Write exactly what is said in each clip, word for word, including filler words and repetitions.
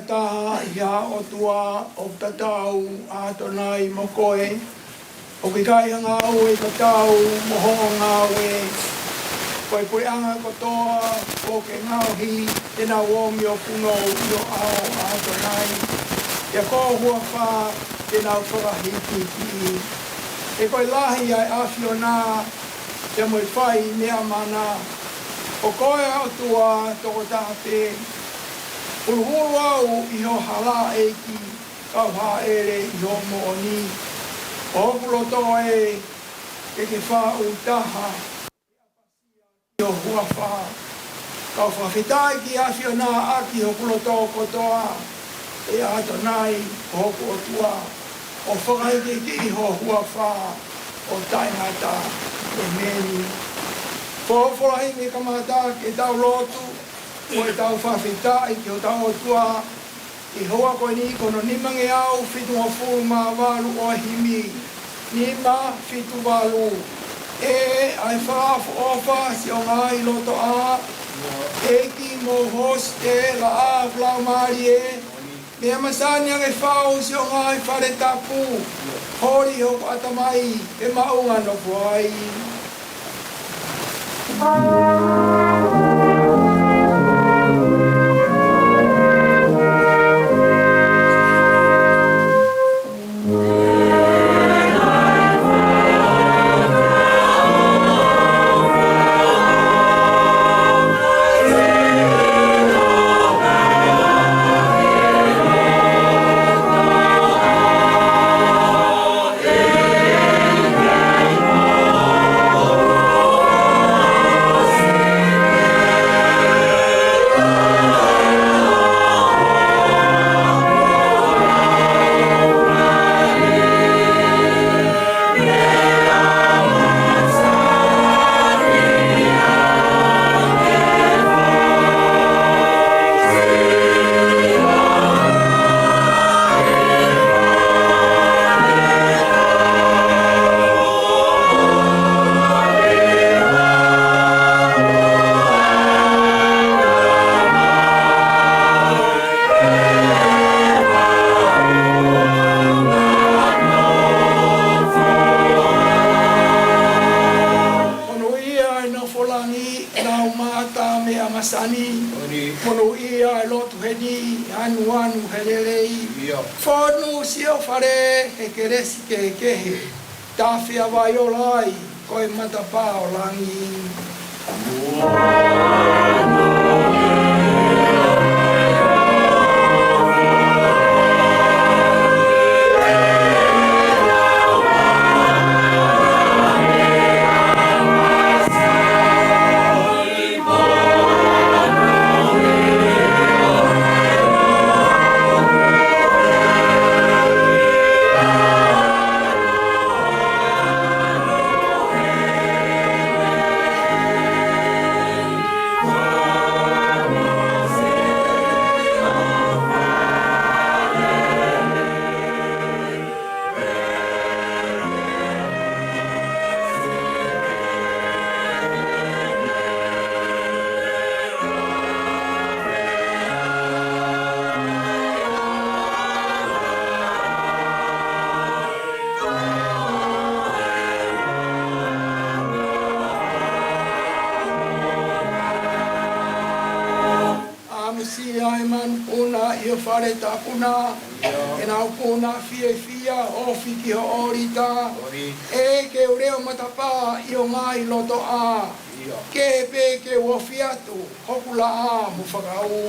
Taha ʻi he ʻOtua ʻoku tatau, ʻAtonai, mo koe, ʻoku ʻikai ha ngāue tatau mo hoʻo ngāue. Ko e puleʻanga kotoa kuo ke ngaohi te nau ōmiopunou ʻi ho ʻao, ʻAtonai. Pea ko ho huafa te nau fakahikihikiʻi. He ko e lahi ʻa e ʻAfiona, pea mo e fai meʻa mana. Ko koe, ʻOtua, tokotaha pē. Huluhulu au ʻi ho hala, ʻEiki, kau hāʻele ʻi ho moʻoni. ʻOku ou loto ē ke ke faʻu taha ʻi ho huafa. Kau fakafetaʻi ki he ʻAfiona ʻaki hoku loto kotoa, ʻe ʻAtonai, ko hoku ʻOtua, ʻo fakahikihikiʻi ho huafa ʻo taʻengata. ʻEmeni. Folofola ʻi he kamata ke tau lotu, ko ʻetau fakafetaʻi ki hotau ʻOtua, ʻi he houa ko eni, ko hono nimangeau fitungofulu mā valu ʻo e himi, nima fitu valu. ʻE ʻai fakaʻofoʻofa siʻo ngaahi lotoʻā, ʻEiki, mo hositela ʻa e Laumālie, meʻa masani ange fau siʻo ngaahi fale tapu, holi hoku ʻatamai, ʻe maʻu ngano kuai. Monūʻia e nofo langi, lau mata meʻa masani. Monūʻia e lotu heni, anuanu he lelei. Fonu siʻo fale he kelesi kehekehe. Tafe ʻa e vai ʻo e laʻā, ko e matapā ʻo langi. ʻAmusia e manupuna ʻi ho fale tapu na, ʻenau puna fiefia, ofi ki ho ʻōlita. ʻE ke u leo matapā ʻi ho ngaahi lotoʻā, ke pehē ke u ofi atu, hoku laʻā mo fakaū.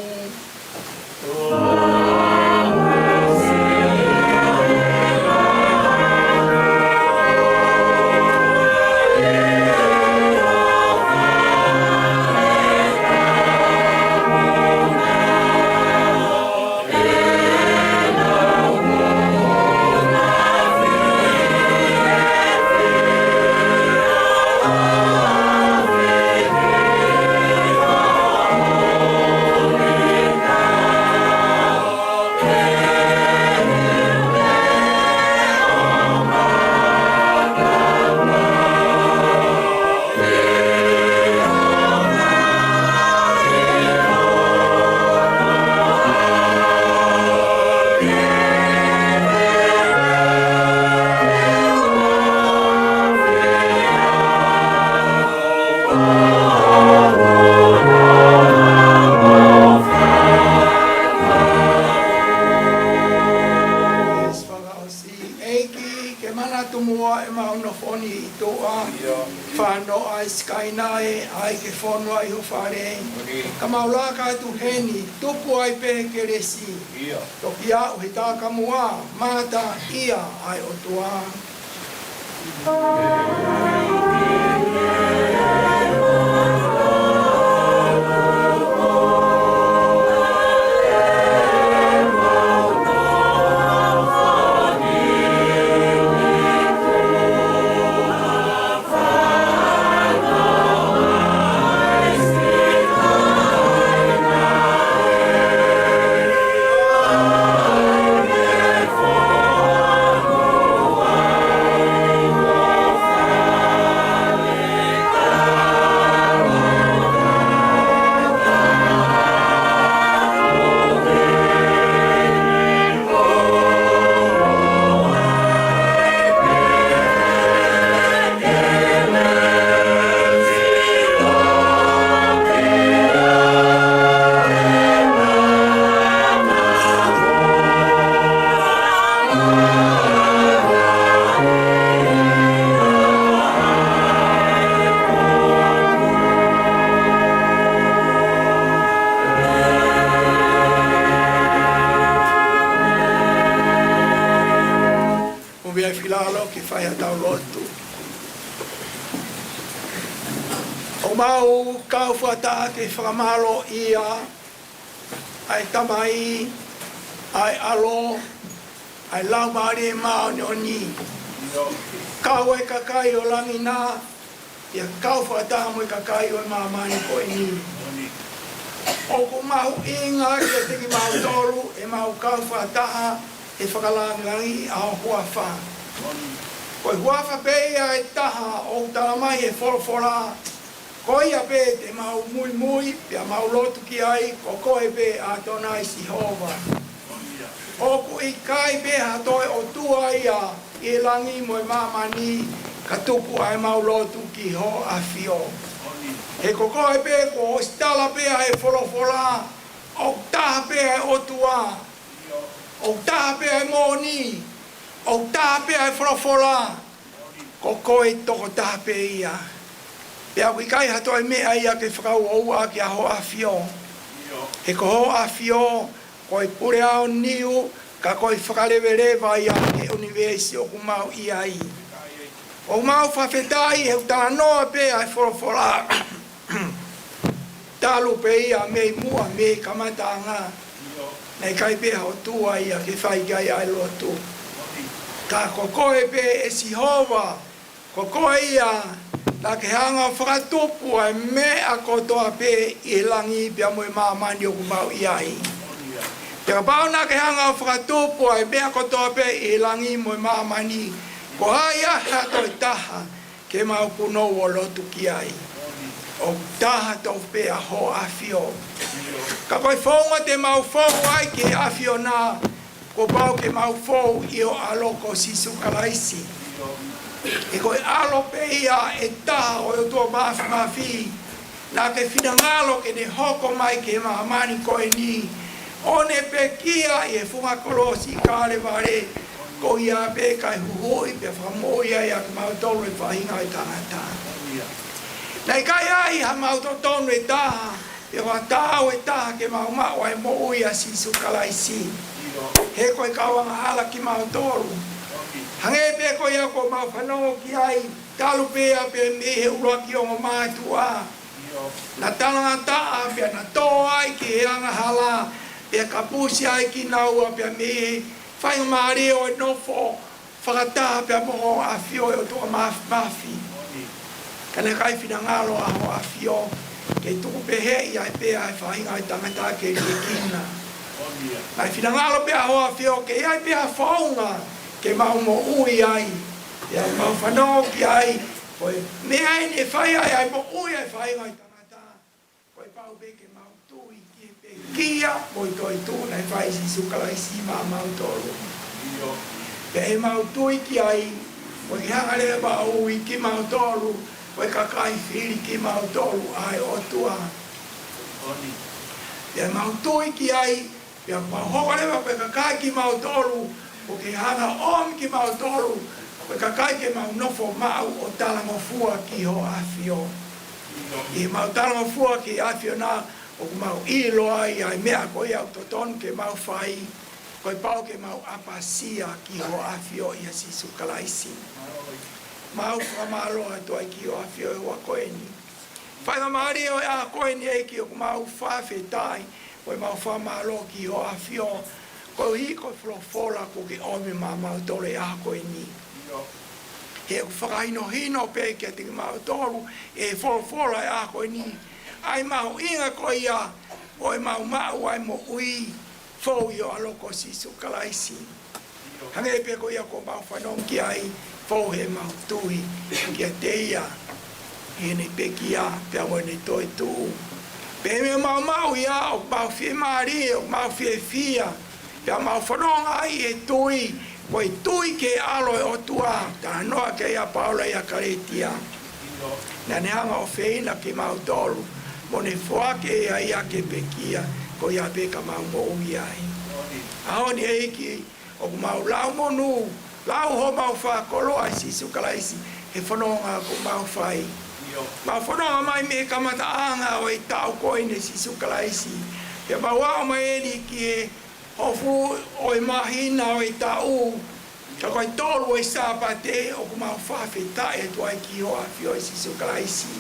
Fānoʻa ʻi Sikainai, ʻai ke fonu ai ho fale. Ka mau laka atu heni, tupu ai pē kelesi. Toki aʻu he takamua, mātā ia ʻa e ʻOtua. ʻOku ou fie filalo ke fai haʻatau lotu. ʻOku mau kau fakataha ke fakamālōʻia ʻa e Tamai, ʻa e ʻAlo, ʻa e Laumālie Māʻoniʻoni. Kau ʻa e kakai ʻo langi na, pea kau fakataha mo e kakai ʻo e māmani ko eni. ʻOku mahuʻinga kiate kimautolu ʻemau kau fakataha he fakalāngilangiʻi ʻa ho huafa. Ko e huafa pē ia ʻe taha ʻoku tala mai he folofola, ko ia pē te mau muimui, pea mau lotu ki ai, ko koe pē ʻAtonai Sihova. ʻOku ʻikai pē ha toe ʻotua ia ʻi he langi mo e māmani, ka tuku ʻa ʻemau lotu ki hoʻo ʻAfio. He ko koe pē kuo ʻosi tala pē ʻa e folofola, ʻoku taha pē ʻa e ʻOtua, ʻoku taha pē ʻa e moʻoni, ʻoku taha pē ʻa e folofola, ko koe tokotaha pē ia. Pea ʻoku ʻikai ha toe meʻa ia ke fakauouʻaki ʻa hoʻo ʻAfio. He ko hoʻo ʻAfio, ko e pule aoniu, ka ko e fakaleveleva ia he ʻunivēsi ʻoku mau ʻi ai. ʻOku mau fakafetaʻi he ʻoku talanoa pē ʻa e folofola. Talu pē ia mei muʻa, mei kamataʻanga. Naʻe ʻikai pē ha ʻotua ia ke fai ki ai ʻa e lotu. Ka ko koe pē ʻe Sihova, ko koe ia naʻa ke hanga ʻo fakatupu ʻa e meʻa kotoa pē ʻi he langi pea mo e māmani ʻoku mau ʻi ai. Pea kapau naʻa ke hanga ʻo fakatupu ʻa e meʻa kotoa pē ʻi he langi mo e māmani, ko hai ia ha toe taha ke mau punou ʻo lotu ki ai? ʻOku taha tofu pē ʻa hoʻo ʻAfio. Ka ko e founga te mau fou ai ki he ʻAfio na, kuo pau ke mau fou ʻi ho ʻAlo ko Sīsū Kalaisi. He ko e ʻAlo pē ia ʻe taha ʻo e ʻOtua Māfimafi, naʻa ke finangalo ke ne hoko mai ki he māmani ko eni, ʻo ne pekia ʻi he funga kolosi Kalevale, ko ia pē kae huhuʻi pea fakamoʻui ai ʻa kimautolu ʻi he faʻahinga ʻo e tangata. Naʻe ʻikai ʻi ai hamau totonu ʻe taha, pe ko ha taau ʻe taha ke mau maʻu ʻa e moʻui ʻa Sīsū Kalaisi. He ko e kau angahala kimautolu. Hangē pē ko ia kuo mau fanongo ki ai, talu pē ia pea mei he ʻuluaki ongo mātuʻa. Naʻa talangataʻa pea naʻa tō ai ki he angahala, pea kapusi ai kinaua pea mei he faingamālie ʻo e nofo fakataha pea mo hoʻo ʻAfio ʻe ʻOtua Māfimafi. Ka naʻe ʻikai finangalo ʻa hoʻo ʻAfio ke tuku pehē ia ʻi he pea e faʻahinga ʻo e tangata ke liʻekina. Naʻe finangalo pē ʻa hoʻo ʻAfio ke ʻi ai pē ha founga ke mau moʻui ai, pea mau fanongo ki ai, ko e meʻa eni ʻe fai ai ʻa e moʻui ʻa e faʻahinga ʻo e tangata. Ko e pau pē ke mau tui ki he pekia mo e toetuʻu naʻe fai ʻe Sīsū Kalaisi maʻamautolu. Pea ʻi heʻemau tui ki ai, ko e hanga leva ʻo ui kimautolu ko e kakai fili kimautolu ʻa e ʻOtua. Pea ʻi heʻemau tui ki ai, pea mau hoko leva ko e kakai kimautolu, ʻoku ke hanga ʻo ʻomi kimautolu Ko e kakai ke mau nofo maʻu ʻo talangofua ki Hoʻo ʻAfio. ʻI heʻemau talangofua ki he ʻAfiona, ʻoku mau ʻilo ai ʻa e meʻa ko ia ʻoku totonu ke mau fai, ko e pau ke mau ʻapasia ki Hoʻo ʻAfio ʻia Sīsū Kalaisi. Mau fakamālō atu ai ki Hoʻo ʻAfio he houa ko eni. Faingamālie ʻo e ʻaho ko eni ʻEiki, ʻoku mau fakafetaʻi, ʻoku mau fakamālō ki Hoʻo ʻAfio, koeʻuhi ko e folofola kuo ke ʻomi maʻa mautolu he ʻaho ko eni. He ʻoku fakahinohino pē kiate kimautolu ʻe he folofola he ʻaho ko eni ʻa e mahuʻinga ko ia ʻo ʻemau maʻu ʻa e moʻui foʻou ʻi ho ʻAlo ko Sīsū Kalaisi. Hangē pē ko ia kuo mau fanongo ki ai, foʻou heʻemau tui kiate ia, ʻi heʻene pekia pea mo ʻene toetuʻu. Pea ʻi heʻemau maʻu ia, ʻoku mau fiemālie, ʻoku mau fiefia, pea mau fononga ai he tui, ko e tui ki he ʻAlo ʻo e ʻOtua, talanoa ki ai ʻa Paula ʻia Kalētia. Naʻa ne hanga ʻo ʻofeina kimautolu, mo ne foaki ʻe ia ia ke pekia, ko ia pē ka mau moʻui ai. ʻAho ni ʻEiki, ʻoku mau lau monū, lau homau fakakoloa ʻia Sīsū Kalaisi, he fononga ʻoku mau fai. Mau fononga mai mei he kamataʻanga ʻo e taʻu ko eni ʻia Sīsū Kalaisi. Pea mau aʻu mai eni ki he hongofulu ʻo e māhina ʻo e taʻu, ka ko e tolu ʻo e Sāpate, ʻoku mau fakafetaʻi atu ai ki Hoʻo ʻAfio ʻia Sīsū Kalaisi.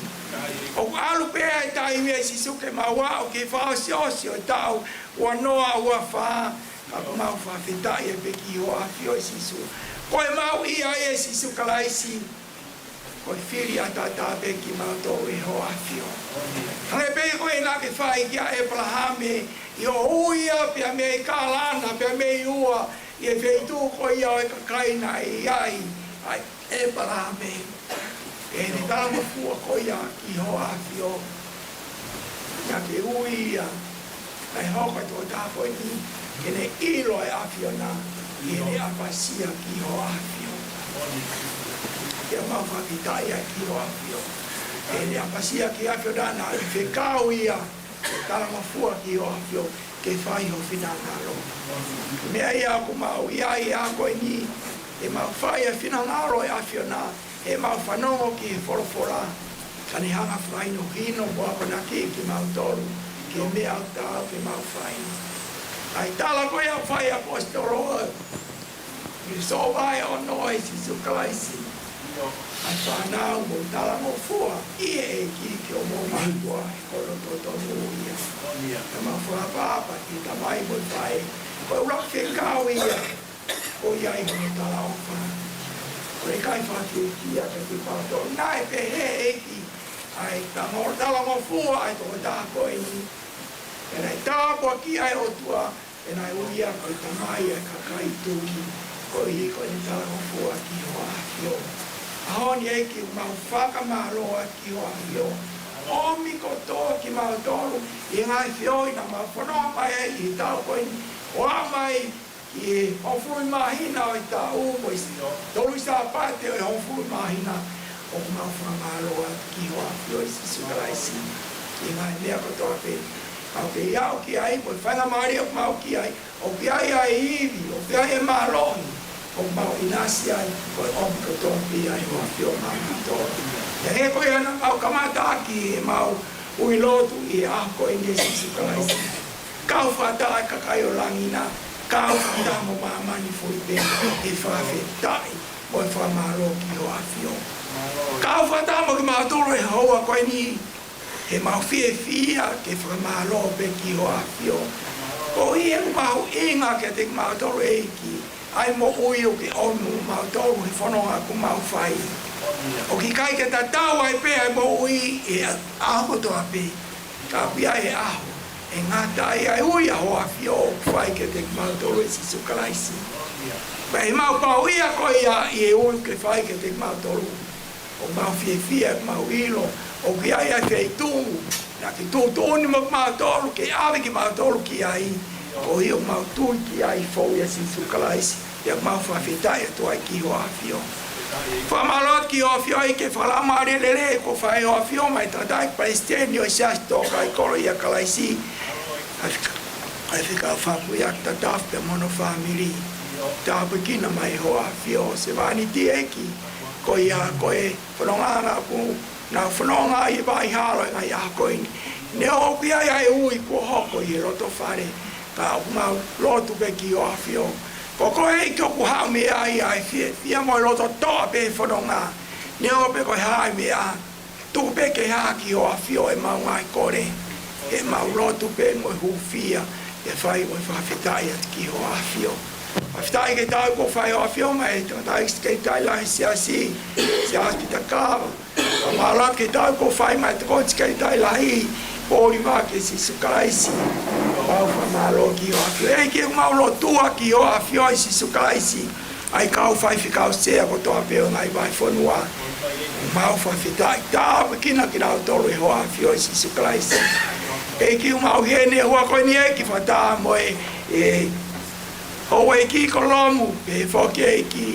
ʻOku ʻalu pē ʻa e taimi ʻia Sīsū ke mau aʻu ki he fakaʻosiʻosi ʻo e taʻu ua noa ua fā, ka ʻoku mau fakafetaʻi ai pē ki Hoʻo ʻAfio ʻia Sīsū. Ko ʻemau ʻi ai ʻia Sīsū Kalaisi, ko e fili ʻataʻatā pē kimautolu ʻe Hoʻo ʻAfio. Hangē pē ko ia naʻa ke fai kia ʻĒpalahame, ʻi hoʻo ui ia pea mei Kalana, pea mei Ua, ʻi he feituʻu ko ia ʻo e kakai naʻe ʻi ai ʻa ʻĒpalahame. ʻI heʻene talangofua ko ia ki Hoʻo ʻAfio, naʻa ke ui ia, naʻe hoko ʻa e tokotaha ko eni ke ne ʻilo ʻa e ʻAfiona, ʻi heʻene ʻapasia ki Hoʻo ʻAfio. Pea mau fakafetaʻi ai ki Hoʻo ʻAfio. ʻI heʻene ʻapasia ki he ʻAfiona, naʻe fekau ia ke talangofua ki Hoʻo ʻAfio, ke fai ho finangalo. Meʻa ia ʻoku mau ʻi ai he ʻaho ko eni, ʻemau fai ʻa e finangalo ʻo e ʻAfiona, heʻemau fanongo ki he folofola, ka ne hanga ʻo fakahinohino mo akonaki kimautolu ki he meʻa ʻoku taau ke mau fai. ʻA e tala ko ia ʻoku fai ʻe he ʻaposetolo, ʻi he soʻo vahe ono ʻo Sīsū Kalaisi, ʻa e fānau, mou talangofua ʻi he ʻEiki ke ʻoua ʻe mātuʻaki, he ko hono totonu ia. Pea mau fakaʻapaʻapa ki he tamai mo e faʻē, ko e ʻuluaki fekau ia, ko ia ʻi hono talaʻofa. Ko e ʻikai fakafiefiaʻaki kiate kimautolu, naʻe pehē ʻe he ʻEiki, ʻa e tangata talangofua ʻa e tokotaha ko eni, pea naʻe tāpuakiʻi ʻe he ʻOtua, pea naʻe ui ia ko e tamai ʻa e kakai tui, koeʻuhi ko ʻene talangofua ki Hoʻo ʻAfio. ʻAho ni ʻEiki, ʻoku mau fakamālō atu ki Hoʻo ʻAfio. ʻOmi kotoa kimautolu ʻi he ngaahi feohi naʻa mau fononga mai ai ʻi he taʻu ko eni, ʻo aʻu mai ki he hongofulu māhina ʻo e taʻu, mo e tolu Sāpate ʻo e hongofulu māhina. ʻOku mau fakamālō atu ki Hoʻo ʻAfio ʻia Sīsū Kalaisi, ʻi he ngaahi meʻa kotoa pē ʻoku mau kei aʻu ki ai, mo e faingamālie ʻoku mau ki ai, ʻoku ʻi ai ʻa e ivi, ʻoku ʻi ai e mālohi, ʻoku mau ʻinasi ai, ko e ʻomi kotoa pē ia ʻe Hoʻo ʻAfio maʻa mautolu. Pea hangē ko ia naʻa mau kamataʻaki ʻemau ui lotu ʻi he ʻaho ko eni ʻia Sīsū Kalaisi. Kau fakataha e kakai ʻo langi na, kau fakataha mo māmani foʻi pē, ʻi he fakafetaʻi mo e fakamālō ki Hoʻo ʻAfio. Kau fakataha mo kimautolu he houa ko eni, heʻemau fiefia ke fakamālō pē ki Hoʻo ʻAfio. Koeʻuhi he ʻoku mahuʻinga kiate kimautolu ʻEiki ʻa e moʻui ʻoku ke ʻomi maʻa mautolu he fononga ʻoku mau fai. ʻOku ʻikai ke tatau ai pē ʻa e moʻui he ʻaho kotoa pē, ka ʻoku ʻi ai e ʻaho ʻe ngata ai ʻa e ui ʻa Hoʻo ʻAfio ʻoku fai kiate kimautolu ʻe Sīsū Kalaisi. Pea ʻi heʻemau pau ia ko ia ʻi he ui ʻoku ke fai kiate kimautolu, ʻoku mau fiefia, ʻoku mau ʻilo ʻoku ʻi ai ʻa e feituʻu naʻa ke tuʻutuʻuni maʻa mautolu, ke ʻave kimautolu ki ai, koeʻuhi ʻoku mau tui ki ai foʻou ʻia Sīsū Kalaisi. Pea mau fakafetaʻi atu ai ki Hoʻo ʻAfio. Fakamālō atu ki Hoʻo ʻAfio ʻEiki he fakalaumālie lelei kuo fai ʻe Hoʻo ʻAfio maʻa e tangataʻeiki palesiteni ʻo e Siasi Tō Kaikolo ʻia Kalaisi, ʻa e fika-, ʻa e fika Fakuiaki Tatafu pea mo hono fāmili. Tāpuekina mai ho ʻAfio, sevāniti ʻEiki. Ko ia ko e fononga ʻoku nau fononga ʻi he vaihalo ʻi he ngaahi ʻaho ko eni. Neongo ʻoku ʻi ai ʻa e ui kuo hoko ʻi he loto fale, ka ʻoku mau lotu pē ki ho ʻAfio. Ko koe ʻEiki ʻoku haʻu mei ai ʻa e fiefia mo e loto toʻa pē he fononga. Neongo pe ko e hā e meʻa, tuku pē ke hā ki ho ʻAfio ʻemau ngaahi kole, ʻemau lotu pē mo e hūfia, ʻe fai mo e fakafetaʻi atu ki ho ʻAfio. Fakafetaʻi ke tau ko fai ho ʻAfio mai, tau tai Sekelitali Lahi Siasi, Siasi Pita Kava. Fakamālō atu ke tau ko fai mai tokoni Sekelitali Lahi, Pōliva ke Sīsū Kalaisi. Mau fakamālō ki ho ʻAfio. ʻEiki ʻoku mau lotua ki ho ʻAfio ʻe Sīsū Kalaisi. ʻA e kau faifekau sea kotoa pē ʻo e ngaahi vahefonua. Mau fakafetaʻi, tāpuekina kinautolu ʻe ho ʻAfio ʻe Sīsū Kalaisi. ʻEiki ʻoku mau ʻi heni he ʻaho ko eni ʻEiki fakataha mo e, e, houʻeiki kolomu, pehē foki ʻEiki,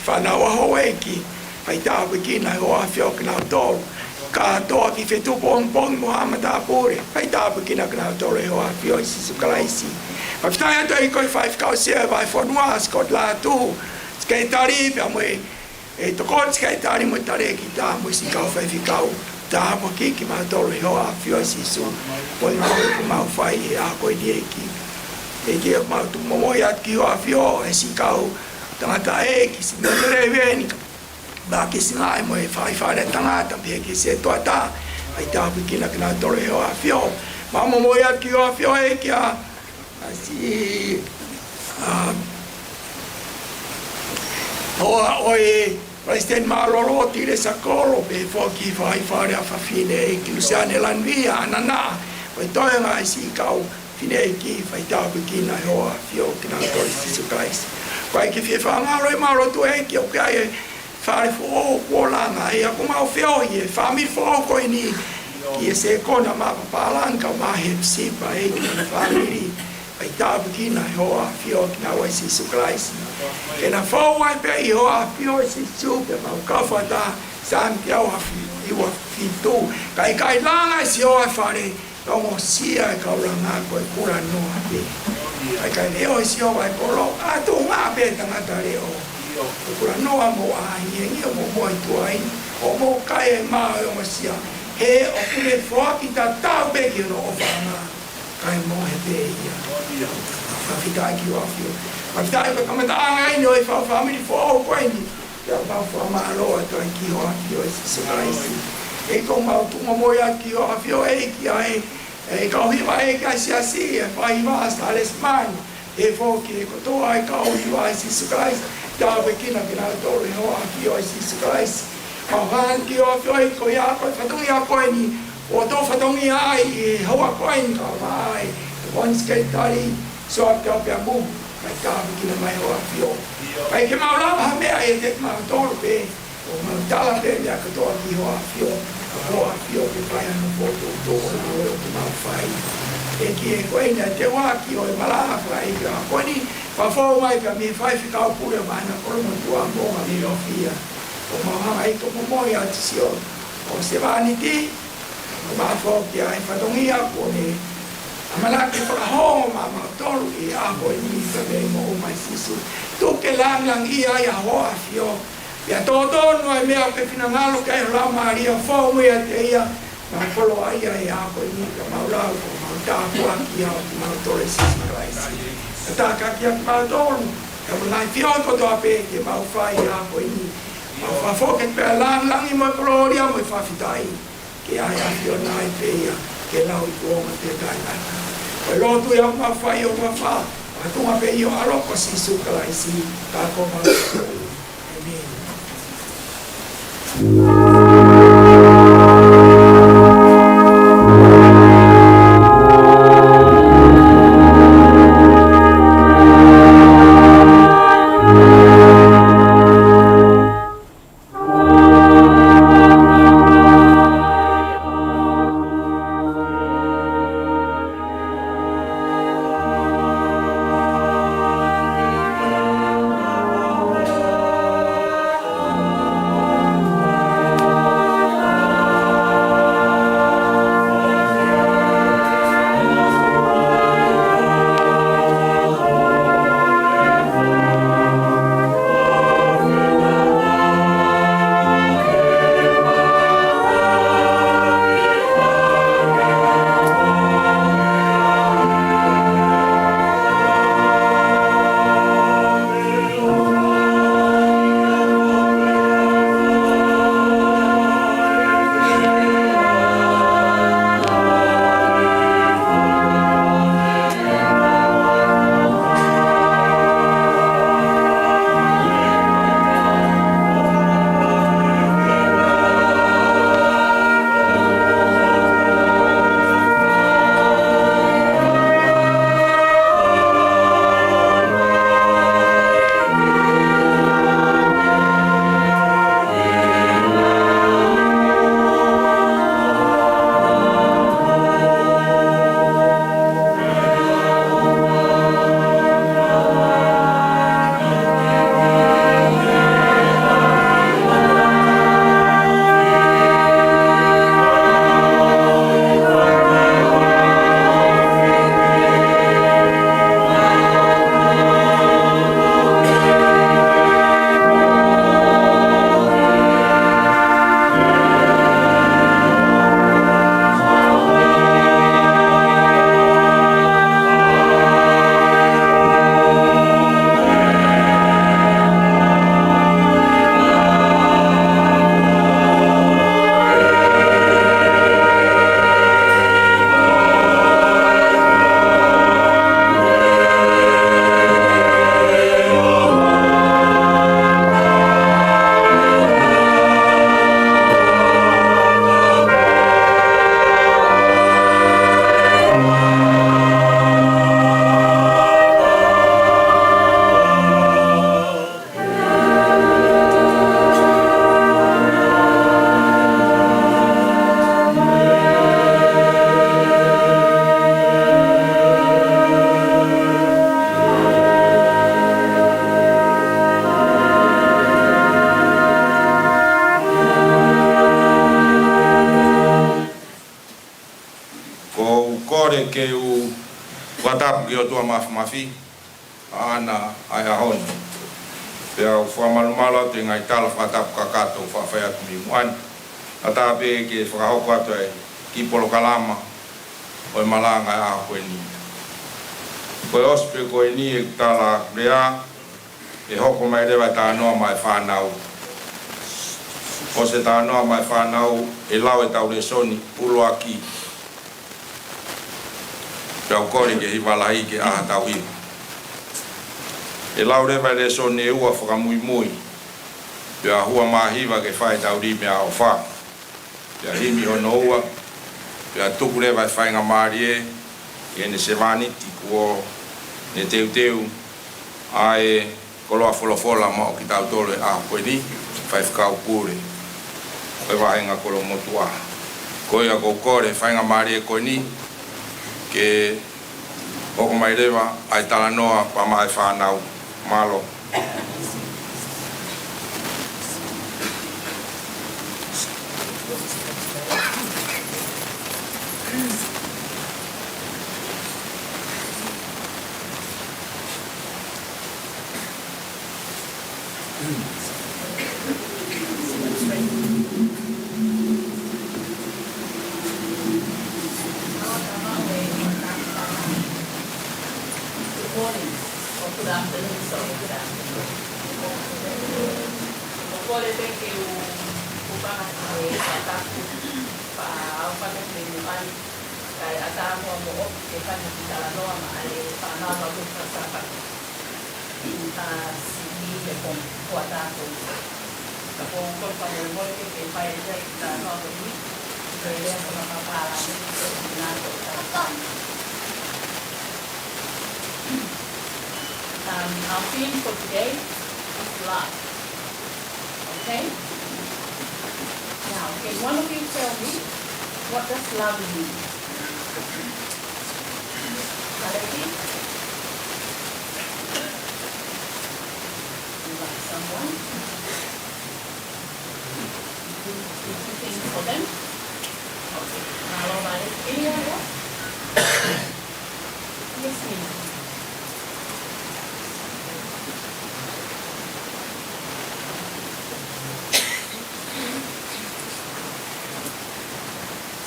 fānau ʻa houʻeiki. Fai tāpuekina ʻe ho ʻAfio kinautolu. Kātoa ki he feituʻu pongipongi mo ha matāpule. Fai tāpuekina kinautolu ʻe ho ʻAfio ʻe Sīsū Kalaisi. Fakafetaʻi atu ʻEiki ko e faifekau sea ʻo e vahefonua, Scott Lātū, Sekelitali pea mo e, e tokoni Sekelitali mo e talēkita mo e siʻi kau faifekau. Tāpuekina kimautolu ʻe ho ʻAfio ʻe Sīsū. Ko e ngāue ʻoku mau fai he ʻaho ko eni ʻEiki. ʻEiki ʻoku mau tuku momoi atu ki ho ʻAfio, e siʻi kau tangataʻeiki, siʻi mele veni, Makisi ngaahi mo e faifale tangata, pehē ki he sētuata, fai tāpuekina kinautolu ʻe ho ʻAfio. Mau momoi atu ki ho ʻAfio ʻEiki ʻa, ʻa siʻi, ʻa, hoa ʻo e Palesiteni Mālōlō Tilesa Kolo, pehē foki faifale ʻa fafine ʻEiki Luseane Lanvia, ʻAnana, mo e toenga e siʻi kau fineʻeiki, fai tāpuekina ʻe ho ʻAfio kinautolu ʻe Sīsū Kalaisi. Ko e ʻEiki fie fakangaloʻi ʻemau lotu ʻEiki ʻoku ʻi ai e fale foʻou kuo langa, ʻa ia ʻoku mau feohi e fāmili foʻou ko eni ki he sekona ma papalanga ma he pisipa ʻEiki mo e fāmili. Fai tāpuekina ʻe ho ʻAfio kinaua ʻe Sīsū Kalaisi. Ke na fou ai pē ʻi ho ʻAfio ʻe Sīsū pea mau kau fakataha Saame teau afe hiva fitu. Ka ʻikai langa ʻe Sihova e fale, ʻe ongosia e kau langa ko e kulanoa pē. Ka ʻikai leʻo ʻe Sihova e kolo, ʻa tuʻunga pē tangata leʻo. Ko e kulanoa mo ʻahiʻahi ʻo mo moe tuai, ʻo mo kai e mā ʻo e ongosia. He ʻoku ne foaki tatau pē ki hono ʻofaʻanga, kae mohe pē ia. Fakafetaʻi ki ho ʻAfio. Fakafetaʻi ko e kamataʻanga eni ʻo e fau fāmili foʻou ko eni. Pea mau fakamālō atu ai ki ho ʻAfio ʻe Sīsū Kalaisi. ʻEiki ʻoku mau tuku momoi atu ki ho ʻAfio ʻEiki ʻa e, e kau hiva ʻEiki ʻa e siasi, e faiva Salesi Manu. Pehē foki ki he kotoa e kau hiva ʻa Sīsū Kalaisi. Tāpuekina kinautolu ʻe ho ʻAfio ʻe Sīsū Kalaisi. Mau hanga ki ho ʻAfio ʻEiki ko ia ko e fatongia ko eni. ʻO tō fatongia ai ʻi he houa ko eni ka mai. Ko e Sekelitali, Soa Pea Pea Mumu. Fai tāpuekina mai ho ʻAfio. ʻIkai ke mau lava ha meʻa ʻiate kimautolu pē. ʻOku mau tala pē meʻa kotoa ki ho ʻAfio. Ko ho ʻAfio ke fai hano fokotuʻutuʻu ʻo e ngāue ʻoku mau fai. ʻEiki ē, ko eni ʻa e teuaki ʻo e malanga fakaʻeiki ko eni. Fakafou mai pē mei he faifekau pule ʻo e vahenga kolomotuʻa mo e ngaahi ʻofisa. ʻOku mau hanga ʻEiki ʻo momoi atu siʻo, ʻo sevāniti. ʻOku mau foki ʻa e fatongia kuo ne ʻamanaki fakahoko maʻamautolu ʻi he ʻaho ko eni pea mei moʻui mai Sīsū. Tuku ke langilangiʻia ai ʻa ho ʻAfio. Pea totonu ai meʻa ke finangalo ki ai ho Laumālie ʻo fou mo ʻiate ia. Mau koloaʻia he ʻaho ko eni ka mau lau ko mau tāpuaki ʻa kimautolu ʻe Sīsū Kalaisi. Ka tākaki ʻa kimautolu. Ka mo e ngaahi feohi kotoa pē ke mau fai he ʻaho ko eni. Mau fakafoki pē ʻa e langilangi mo e kolōlia mo e fakafetaʻi. Ke ʻa e ʻAfiona ai pē ia, ke lau ʻi kuonga pē taʻengata. Ko e lotu ia ʻoku mau fai ʻo mau fai, ʻa e tuʻunga pē ʻi ho ʻAlo ko Sīsū Kalaisi, ka ko mau. ʻĒmeni. Kole ke u fakatapu ki he ʻOtua Mafimafi ʻaʻana ʻa e ʻaho ni. Pea u fakamalumalu atu he ngaahi tala fakatapu kakato ʻoku faʻa fai atu mei muʻa ni. Kae ʻatā pē ke fakahoko atu ʻa e kiʻi polokalama ʻo e malanga ʻo e ʻaho ko eni. Ko e ʻosi pē ko eni ʻeku tala lea, ʻe hoko mai leva e talanoa maʻa e fānau. ʻOsi e talanoa maʻa e fānau, ʻe lau ʻetau lēsoni ʻuluaki. Pea u kole ki he hiva lahi ke ʻā haʻatau hiva. ʻE lau leva e lēsoni ʻe ua fakamuimui. Pea hū mai e hiva ke fai ʻetau lī meʻaʻofa. Pea himi hono ua, pea tuku leva e faingamālie ki heʻene sevāniti kuo ne teuteu ʻa e koloa folofola maʻa kitautolu he ʻaho ko eni, Faifekau Pule ʻo e Vāhenga Kolomotuʻa. Ko ia ʻoku ou kole he faingamālie ko eni ke hoko mai leva ʻa e talanoa pea maʻa e fānau. Mālō. Good morning, or good afternoon, sorry, good afternoon. ʻOku ou kole pē ke u, u panga e fakatapu, pea u fakatapu mei muʻa ni, kae ʻatā muʻa moʻoku ke fai ha kiʻi talanoa maʻa e fānau ʻa Luka Sāpate. ʻI he sivi he pongipongi ko ia. Ka ʻoku ou kole fakamolemole ke, ke fai e kiʻi talanoa ko eni, ko e lea fakapālangi, ko e nā ko e talanoa. Um, our theme for today is love. Okay? Now, can one of you tell me, what does love mean? Aleki? You love someone? You do, you do things for them? Okay. Now, Aleki, anyone else? Yes, Nina.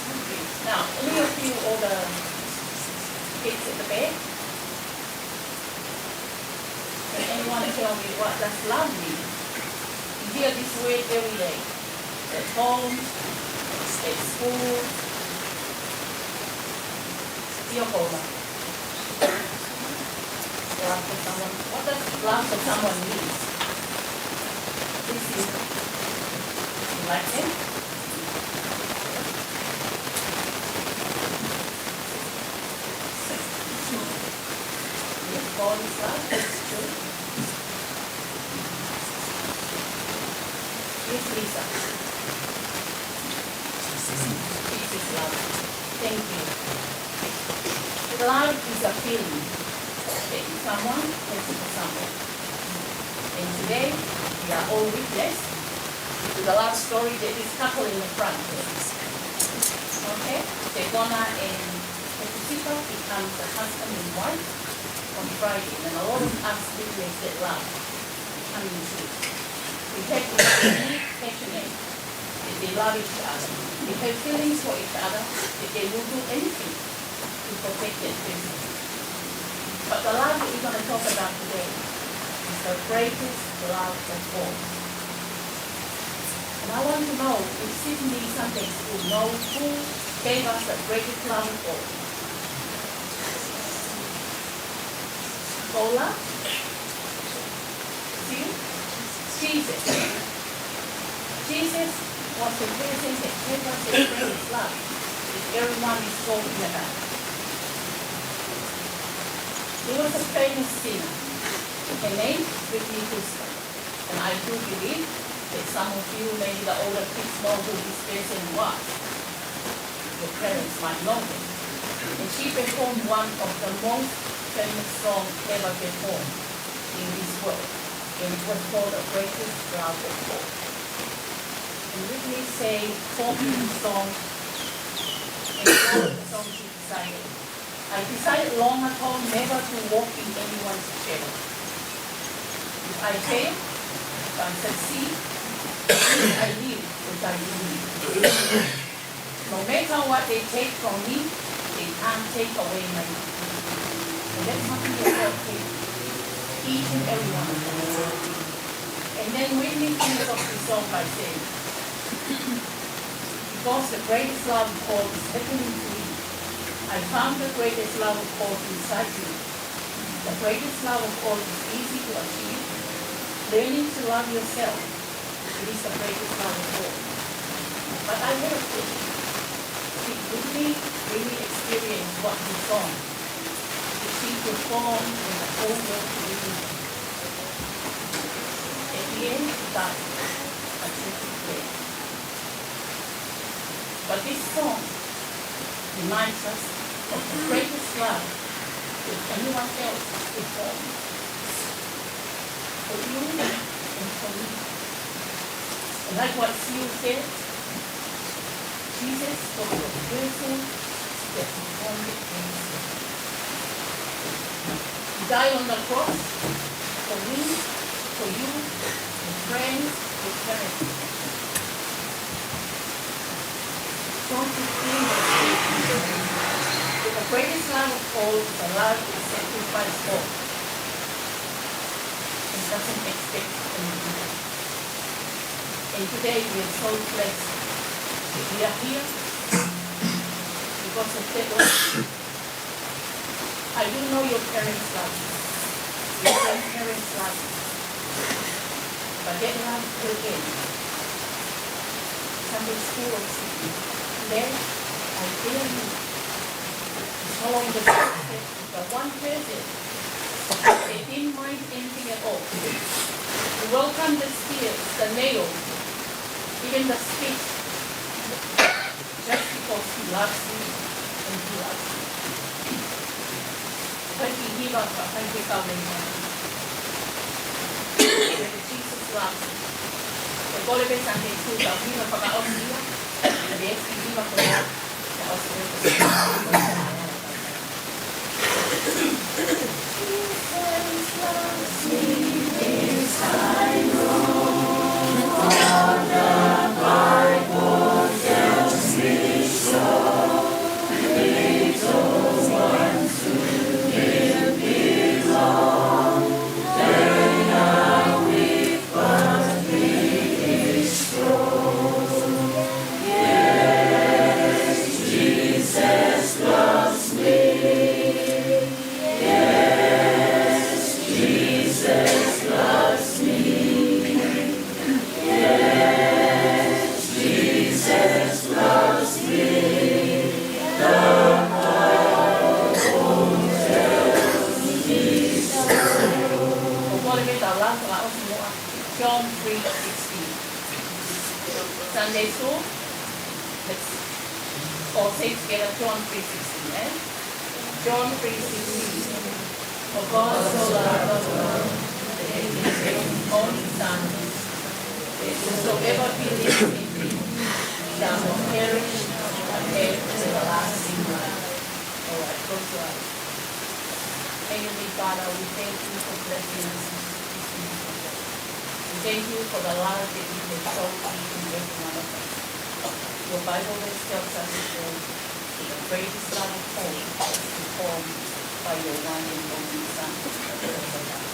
Okay. Now, any of you older kids at the back? Can anyone tell me, what does love mean? You hear this word every day. At home, at school. Your home. Love for someone. What does love for someone mean? This is, you like them? Yes, God is love. That's true. Yes, Lisa. Jesus is love. Thank you. Love is a feeling that someone has for someone. And today, we are all witness to the love story that is couple in the front there. Okay? They're gonna, and Hepusita becomes a husband and wife on Friday, and a lot of us witness that love coming true. We have to be really passionate that they love each other. They have feelings for each other, that they will do anything to protect that person. But the love that we're gonna talk about today is the greatest love of all. And I want to know if Sydney Sunday School knows who gave us the greatest love of all. Paula? Sue? Jesus. Jesus was the person that gave us the greatest love that everyone is talking about. He was a famous singer. Her name, Whitney Houston. And I do believe that some of you, maybe the older kids, know who this person was. Your parents might know them. And she performed one of the most famous songs ever performed in this world. And it was called The Greatest Love of All. And Whitney sang four Beatles songs, and all of the songs she recited I decided long ago never to walk in anyone's shadow. If I fail, if I succeed, if I live, if I leave. No matter what they take from me, they can't take away my love. And that's something that God takes each and every one of us. And then Whitney finished off the song by saying, because the greatest love of all is happening to me, I found the greatest love of all inside you. The greatest love of all is easy to achieve. Learning to love yourself, it is the greatest love of all. But I have a question. Did Whitney really experience what he sung? Did she perform when the whole world believed in her? At the end, she died a tragically. But this song reminds us of the greatest love that anyone else performed for you and for me. And like what Sue said, Jesus was the person that performed it for us. He died on the cross for me, for you, your friends, your parents. John fifteen, verse eighteen. The greatest love of all is the love that sacrifices all and doesn't expect anything. And today we are so blessed that we are here because of that love. I do know your parents love you. Your grandparents love you. But that love will end. Sunday school or something. Today, I dare you to follow in the footsteps of the one person that didn't mind anything at all. To welcome the spears, the nails, even the spit. Just because he loves me and he loves you. Thank you, Hiva, for thank you, Kalena. Jesus loves you. The Golden Sunday School, Hiva, for the Oscar. Yes, Hiva, for the Oscar. John three sixteen. Sunday school, let's all say together John three sixteen, eh? John three sixteen. For God so loved the world that he gave his only Son, that whosoever believes in him shall not perish but have everlasting life. All right, close your eyes. Heavenly Father, we thank you for blessing us with this beautiful day. We thank you for the love that you have shown each and every one of us. Your Bible verse tells us that the greatest love of all is performed by your one and only Son, Jesus Christ.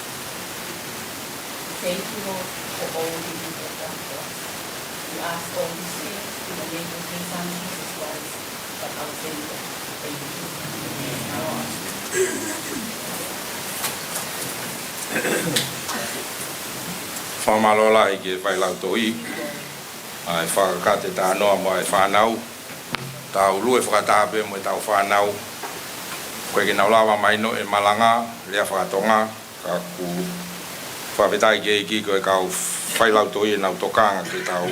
We thank you, Lord, for all that you have done for us. We ask all these things in the name of your Son, Jesus Christ, our Savior. Thank you. Fakamālō lahi ki he failautohi, ʻa e fakakakato e talanoa mo e fānau. Tau lue fakataha pē mo ʻetau fānau. ʻOku ʻikai ke nau lava mahino e malanga, lea fakatonga, ka ʻoku fakafetaʻi ki he ʻEiki ko e kau failautohi ʻenau tokanga ke tau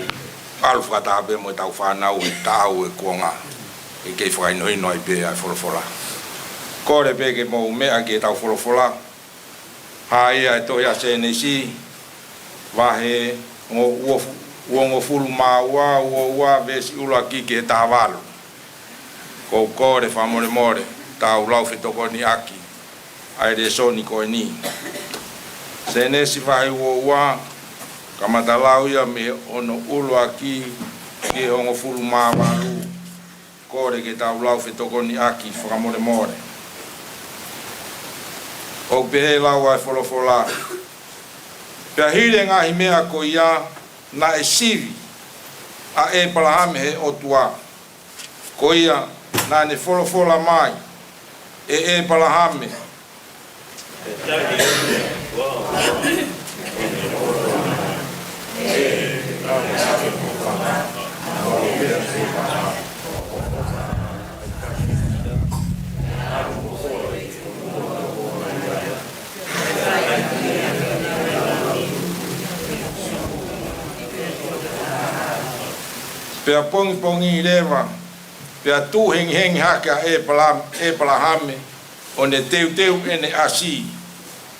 ʻalu fakataha pē mo ʻetau fānau he taʻau e kuonga. ʻE kei fakahinohino ai pē ʻa e folofola. Kole pē ke mou meʻa ki heʻetau folofola. Hā ia e tohi ʻa Sēnesi, vahe ngo-, uofu-, uongofulu mā ua, uo ua, veesi ʻuluaki ki he taha valu. ʻOku ou kole fakamolemole, tau lau fetokoniʻaki ʻa e lēsoni ko eni. Sēnesi vahe uo ua, kamata lau ia mei hono ʻuluaki ki he hongofulu mā valu. Kole ke tau lau fetokoniʻaki fakamolemole. ʻOku pehē ʻa e lau ʻa e folofola: Pea hili e ngaahi meʻa ko ia, naʻe sivi ʻa ʻĒpalahame he ʻOtua. Ko ia naʻa ne folofola mai, ʻE ʻĒpalahame. Pea pongipongi leva, pea tuʻu hengihengi hake ʻa ʻĒpala-, ʻĒpalahame, ʻo ne teuteu ʻene ʻasi,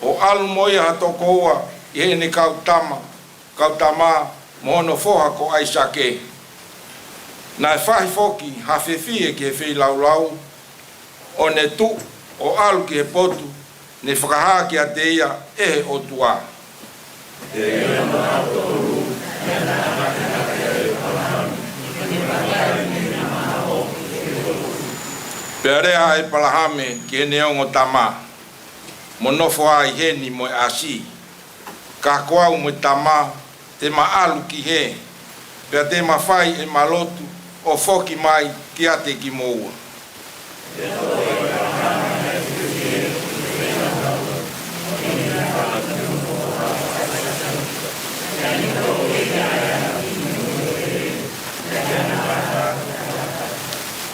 ʻo ʻalu mo ia ha toko ua ʻi heʻene kau tama, kau tama mo hono foha ko ʻAisake. Naʻe fahi foki ha fefie ki he feilaulau, ʻo ne tuʻu ʻo ʻalu ki he potu ne fakahā kiate ia ʻe he ʻOtua. Pea lea ʻa ʻĒpalahame ki heʻene ongo tama, Mo nofo ai heni mo e ʻasi, ka ko au mo e tama te ma ʻalu ki hē, pea te ma fai ʻema lotu ʻo foki mai kiate kimoua.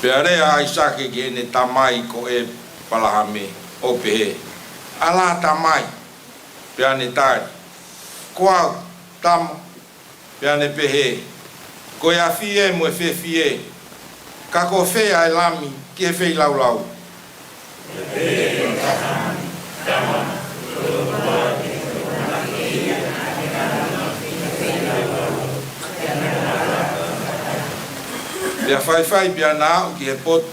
Pea lea ʻa ʻAisake ki heʻene tamai ko ʻĒpalahame, ʻo pehē, ʻAlā, tamai. Pea ne tali, Ko au, tama. Pea ne pehē, Ko e afi ē mo e fefie, ka ko fē ʻa e lami ki he feilaulau? Pea faifai pea na aʻu ki he potu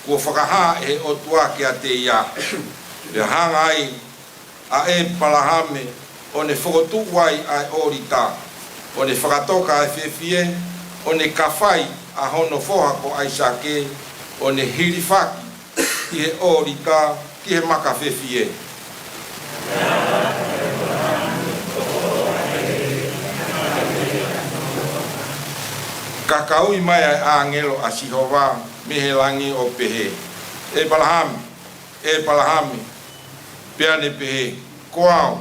kuo fakahā ʻe he ʻOtua kiate ia. Pea hanga ai ʻa ʻĒpalahame ʻo ne fokotuʻu ai ʻa e ʻōlita, ʻo ne fakatoka ʻa e fefie, ʻo ne kafai ʻa hono foha ko ʻAisake, ʻo ne hilifaki ʻi he ʻōlita ki he maka fefie. Ka ka ui mai ʻa e ʻāngelo ʻa Sihova mei he langi ʻo pehē, ʻĒpalahame, ʻĒpalahame. Pea ne pehē, Ko au.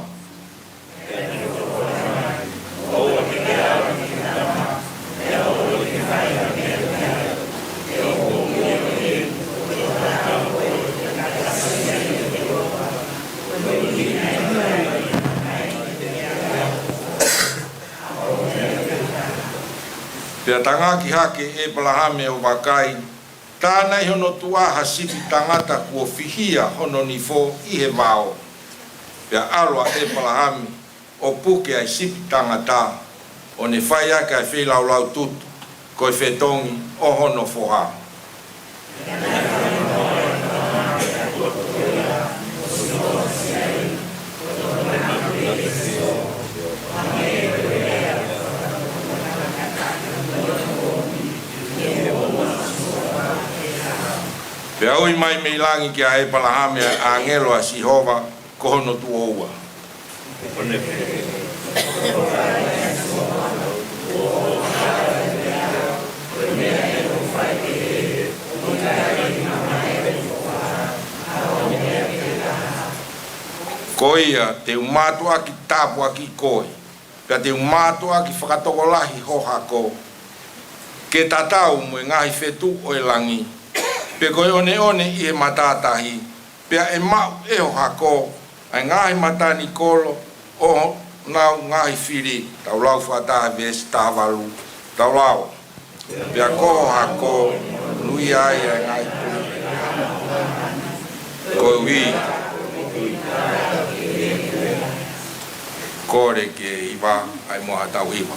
Pea tangaki hake ʻĒpalahame ʻo vakai, tā naʻe ʻi hono tuʻa ha sipi tangata kuo fihia hono nifo ʻi he vao. Pea ʻalu ʻa ʻĒpalahame ʻo puke ʻa e sipi tangata, ʻo ne fai ʻaki ʻa e feilaulau tutu, ko e fetongi ʻo hono foha. Pea ui mai mei langi kia ʻĒpalahame ʻa e ʻāngelo ʻa Sihova ko hono tuʻo ua. Ko ia te u mātuʻaki tāpuakiʻi koe, pea te u mātuʻaki fakatokolahi ho hako, ke tatau mo e ngaahi fetuʻu ʻo e langi, pe ko e ʻoneʻone ʻi he matātahi, pea ʻe maʻu ʻe ho hako ʻa e ngaahi matanikolo ʻo honau ngaahi fili. Tau lau fakataha veesi taha valu, tau lau. Pea ko ho hako, nui ai ʻa e ngaahi puli. Koeʻuhi. Kole ke hiva ai mo haʻatau hiva.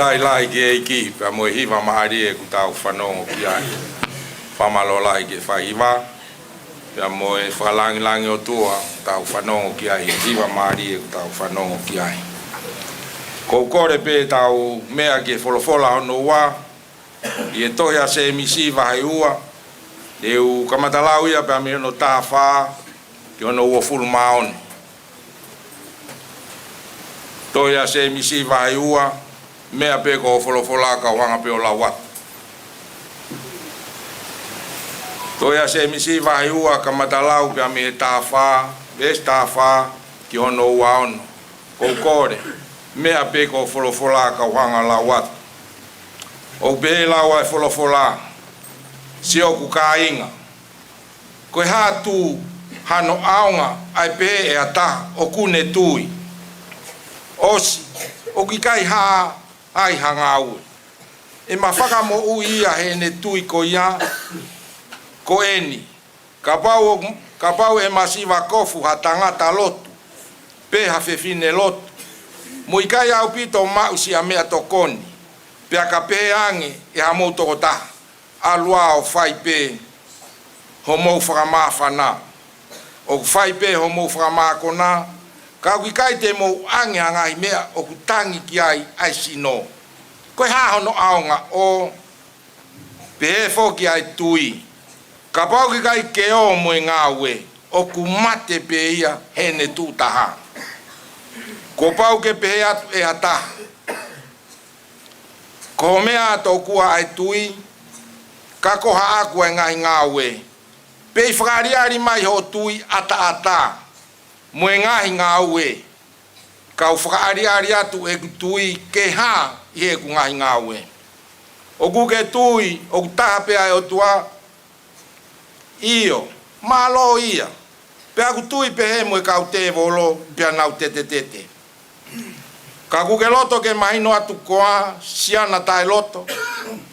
Lailai ki he ʻEiki, pea mo e hiva mālie ʻoku tau fanongo ki ai. Fakamālō lahi ki he fai hiva, pea mo e fakalāngilangi ʻOtua ʻoku tau fanongo ki ai, hiva mālie ʻoku tau fanongo ki ai. Ko u kole pē tau meʻa ki he folofola hono ua, ʻi he tohi ʻa Sēmisi vahe ua, te u kamata lau ia pea mei hono taha fā ki hono uofulu mā ono. Tohi ʻa Sēmisi vahe ua, meʻa pē ko e folofola ka u hanga pē ʻo lau atu. Tohi ʻa Sēmisi vahe ua kamata lau pea mei he taha fā, veesi taha fā ki hono ua ono. Ko u kole, meʻa pē ko e folofola ka u hanga ʻo lau atu. ʻOku pehē ʻa e folofola, siʻoku kāinga, ko e hā atu hano ʻaonga ʻa e pehē ʻe ha taha ʻoku ne tui? ʻOsi, ʻoku ʻikai ha ai ha ngāue. ʻE ma fakamoʻui ia heʻene tui ko ia. Ko eni, kapau, kapau ʻe masiva kofu ha tangata lotu, pe ha fefine lotu, mo ʻikai ʻaupito maʻu siʻa meʻatokoni, pea ka pehē ange ʻe hamou tokotaha, ʻalu ā ʻo fai pē homou fakamāfana, ʻoku fai pē homou fakamākona, ka ʻoku ʻikai te mou ʻoange ha ngaahi meʻa ʻoku tangi ki ai ʻa e sino. Ko e hā hono ʻaonga? ʻO pehē foki ʻa e tui, kapau ʻoku ʻikai ke ō mo e ngāue, ʻoku mate pē ia heʻene tuʻu taha. Kuo pau ke pehē atu ʻe ha taha, ko hoʻo meʻa tokua ʻa e tui, ka ko haʻaku ʻa e ngaahi ngāue? Pea ʻe fakaʻaliʻali mai hoʻo tui ʻataʻatā mo e ngaahi ngāue, ka u fakaʻaliʻali atu ʻeku tui ke hā ʻi heʻeku ngaahi ngāue? ʻOku ke tui ʻoku taha pē ʻa e ʻOtua? ʻIo, mālō ia. Pea ʻoku tui pehē mo e kau tēvolo, pea nau tetetete. Ka ʻoku ke loto ke mahino atu koā, siana taʻeloto,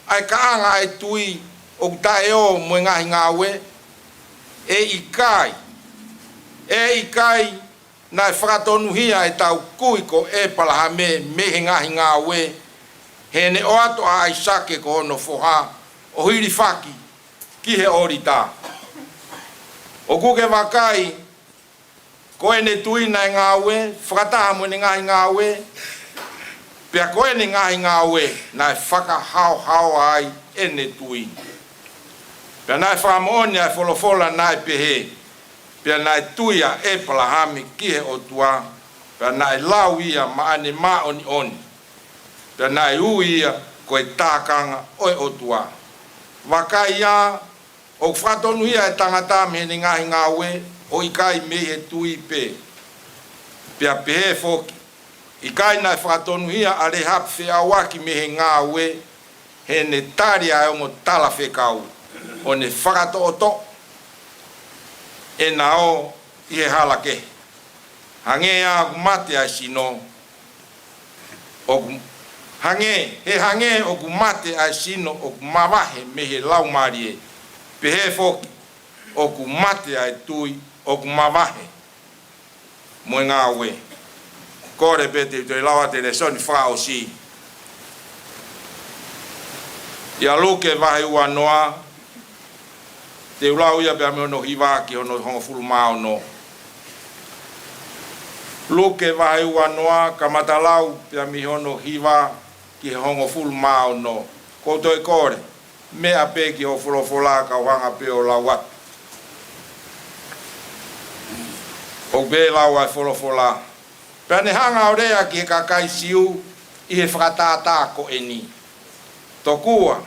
ʻa e kaʻanga ʻa e tui ʻoku taʻeō mo e ngaahi ngāue? ʻE ʻikai, ʻe ʻikai, naʻe fakatonuhia ʻetau kui ko ʻEpalahame mei he ngaahi ngāue, heʻene ʻoatu ʻa ʻAisake ko hono foha ʻo hilifaki ki he ʻōlita. ʻOku ke vakai, ko ʻene tui naʻe ngāue fakataha mo ʻene ngaahi ngāue, pea ko ʻene ngaahi ngāue naʻe fakahaohaoa ai ʻene tui. Pea naʻe fakamoʻoni ʻa e folofola naʻe pehē, pea naʻe tui ʻa ʻEpalahame ki he ʻOtua, pea naʻe lau ia maʻane māʻoniʻoni, pea naʻe ui ia ko e tākanga ʻo e ʻOtua. Vakai ā, ʻoku fakatonuhia ʻa e tangata mei heʻene ngaahi ngāue, ʻo ʻikai mei he tui pē. Pea pehē foki, ʻikai naʻe fakatonuhia ʻa Lēhapi feʻauaki mei he ngāue, heʻene tali ʻa e ongo talafekau, ʻo ne fakatoʻotoʻo ʻena ō ʻi he hala kehe? Hangē ʻoku mate ʻa e sino, ʻoku, hangē, he hangē ʻoku mate ʻa e sino ʻoku mavahe mei he laumālie, pehē foki ʻoku mate ʻa e tui ʻoku mavahe mo e ngāue. Kole pē te u toe lau atu e lēsoni fakaʻosi. ʻIa Luke vahe uanoa, te u lau ia pea mei hono hiva ki hono hongofulu mā ono. Luke vahe uanoa, kamata lau pea mei hono hiva ki he hongofulu mā ono. Ko u toe kole, meʻa pē ki hoʻo folofola ka u hanga pē ʻo lau atu. ʻOku pehē lau ʻa e folofola, pea ne hanga ʻo lea ki he kakai Siu ʻi he fakatātā ko eni. Tokua,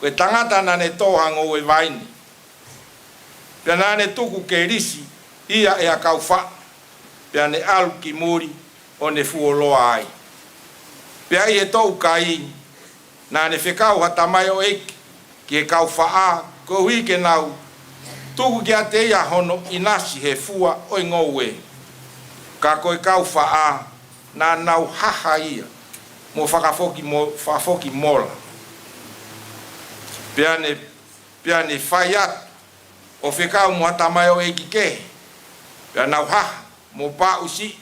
ko e tangata naʻa ne tō ha ngoue vaine, pea naʻa ne tuku ke lisi ia ʻe ha kau faʻa, pea ne ʻalu ki muli ʻo ne fuoloa ai. Pea ʻi he toʻukai, naʻa ne fekau ha tamaioʻeiki ki he kau faʻa, koeʻuhi ke nau tuku kiate ia hono ʻinasi he fua ʻo e ngoue. Ka ko e kau faʻa, naʻa nau haha ia mo fakafoki mo-, fakafoki mola. Pea ne, pea ne fai atu ʻo fekau mo ha tamaioʻeiki kehe, pea nau haha mo paʻusiʻi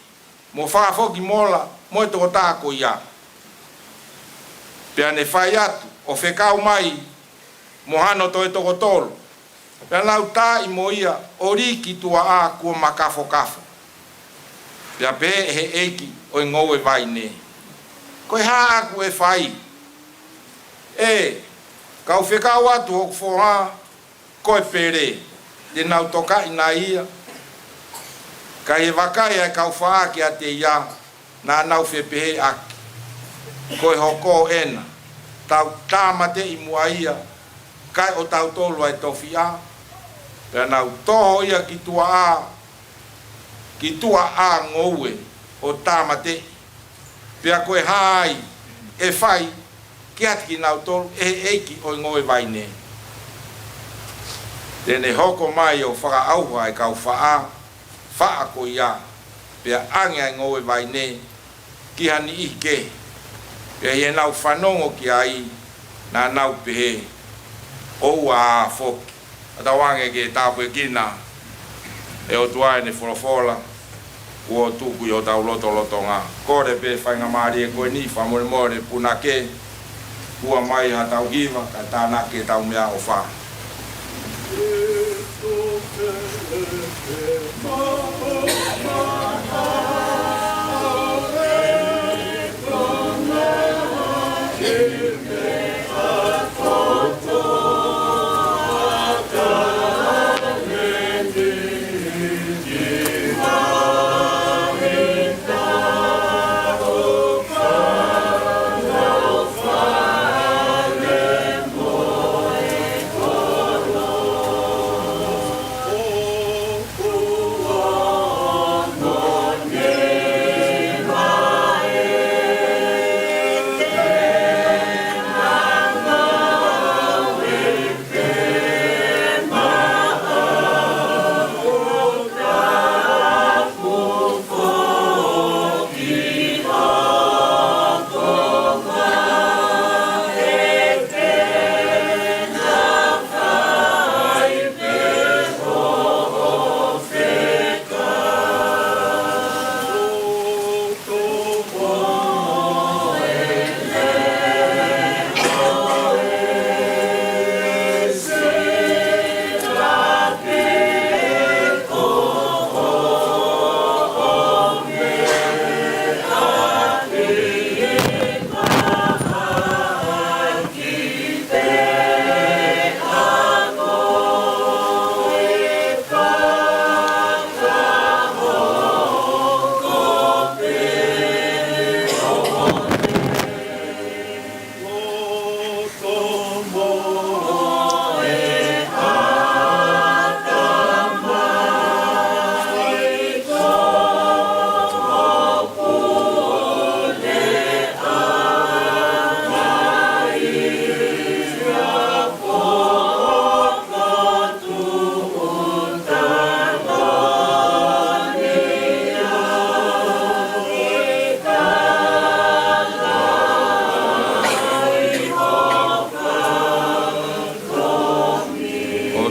mo fakafoki mola mo e tokotaha ko ia. Pea ne fai atu ʻo fekau mai mo hano toe toko tolu. Pea nau taaʻi mo ia ʻo lī ki tuʻa ʻā kuo makafokafo. Pea pehē ʻe he ʻeiki ʻo e ngoue vaine, Ko e hā ʻoku ke fai? ʻE, kau fekau atu hoku foha ko e pele, te nau tokaʻi nai ia. Ka ʻi he vakai ʻa e kau faʻa kiate ia, naʻa nau fepehēʻaki, Ko e hoko ena, tau tāmateʻi muʻa ia, kae ʻoua te tau tolu ʻa e tofiʻa. Pea nau toho ia ki tuʻa ʻā, ki tuʻa ʻā ngoue ʻo tāmateʻi. Pea ko e hā ai ʻe fai kiate kinautolu ʻe he ʻeiki ʻo e ngoue vaine? Te ne hoko mai ʻo fakaʻauha ʻa e kau faʻa, faʻa ko ia, pea ʻange ʻa e ngoue vaine ki ha niʻihi kehe. Pea ʻi heʻenau fanongo ki ai, naʻa nau pehē, ʻOua ʻā foki. ʻA tauange ke tāpuekina ʻe he ʻOtua ʻene folofola kuo tuku ʻi hotau lotolotonga. Kole pē faingamālie ko eni, fakamolemole punake, hū mai haʻatau hiva, kae tānaki ʻetau meʻaʻofa.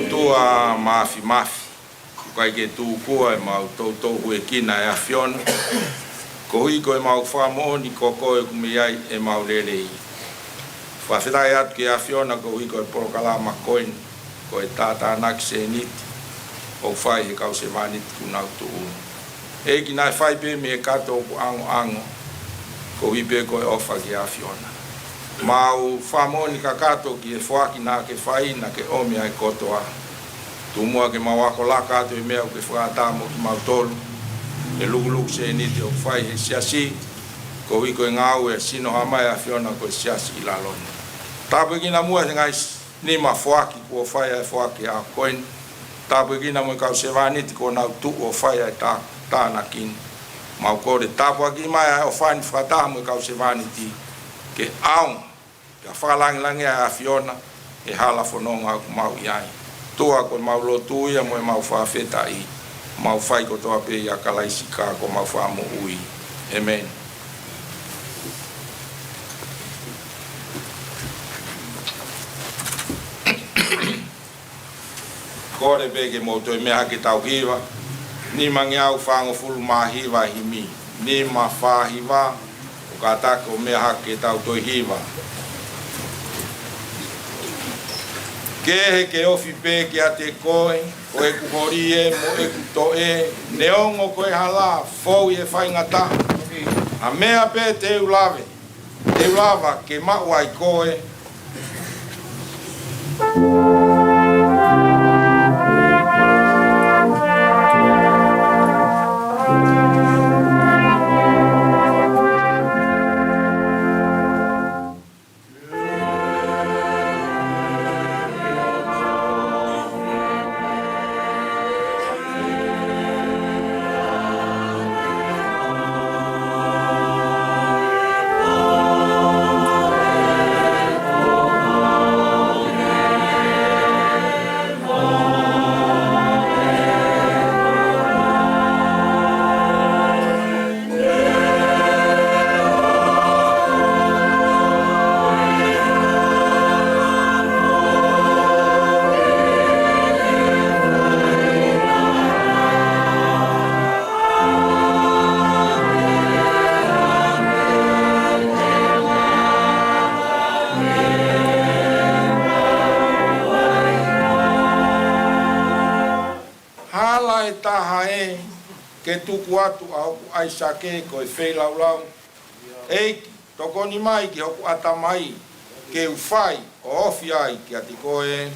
ʻOtua Māfimafi, ʻoku ʻikai ke tuku ʻemau toutou huekina ʻa e ʻAfiona, koeʻuhi ko ʻemau fakamoʻoni ko koe ʻoku mei ai ʻemau lelei. Fakafetaʻi atu ki he ʻAfiona koeʻuhi ko e polokalama ko eni, ko e tātānaki sēniti ʻoku fai ʻe he kau sevāniti kuo nau tuʻu. ʻEiki, naʻe fai pē mei he kato ʻoku ʻangoʻango, koeʻuhi pē ko e ʻofa ki he ʻAfiona. Mau fakamoʻoni kakato ki he foaki naʻa ke fai, naʻa ke ʻomi ʻa e kotoa. Tuku muʻa ke mau ako laka atu he meʻa ʻoku ke fakaʻatā mo kimautolu, he lukuluku sēniti ʻoku fai ʻe he siasi, koeʻuhi ko e ngāue ʻa e sino hā mai ʻa e ʻAfiona ko e siasi ʻi lalo ni. Tāpuekina muʻa ʻa e ngaahi nima foaki kuo fai ʻa e foaki ʻa ko eni. Tāpuekina mo e kau sevāniti kuo nau tuʻu ʻo fai ʻa e tā-, tānaki ni. Mau kole tāpuaki mai ʻa e ʻofa ni fakataha mo e kau sevāniti ke ʻaonga, ke fakalāngilangiʻi ʻa e ʻAfiona he hala fononga ʻoku mau ʻi ai. ʻOtua, ko ʻemau lotu ia mo ʻemau fakafetaʻi, mau fai kotoa pē ʻia Kalaisi ka ko homau Fakamoʻui. ʻĒmeni. Kole pē ke mou toe meʻa hake ʻetau hiva. Nimangeau fāngofulu mā hiva himi. Nima fā hiva, ʻo kātaki ʻo meʻa hake ʻetau toe hiva. Kehe ke ofi pē kiate koe, ko ʻeku holi ē mo ʻeku toʻe, neongo ko e hala, fou ʻi he faingataʻa. ʻA e meʻa pē te u lave, te u lava ke maʻu ai koe. Hala ʻe taha ē, ke tuku atu ʻa hoku ʻaisake ko e feilaulau. ʻEiki, tokoni mai ki hoku ʻatamai, ke u fai ʻo ofi ai kiate koe.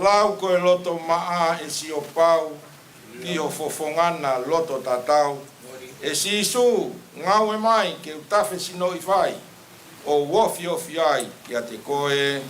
Lau ko e loto maʻa ʻe Siopau, ki ho fofonga na loto tatau. ʻE Sīsū, ngāue mai ke u tafe sinoʻi fai, ʻo u ofiofi ai kiate koe.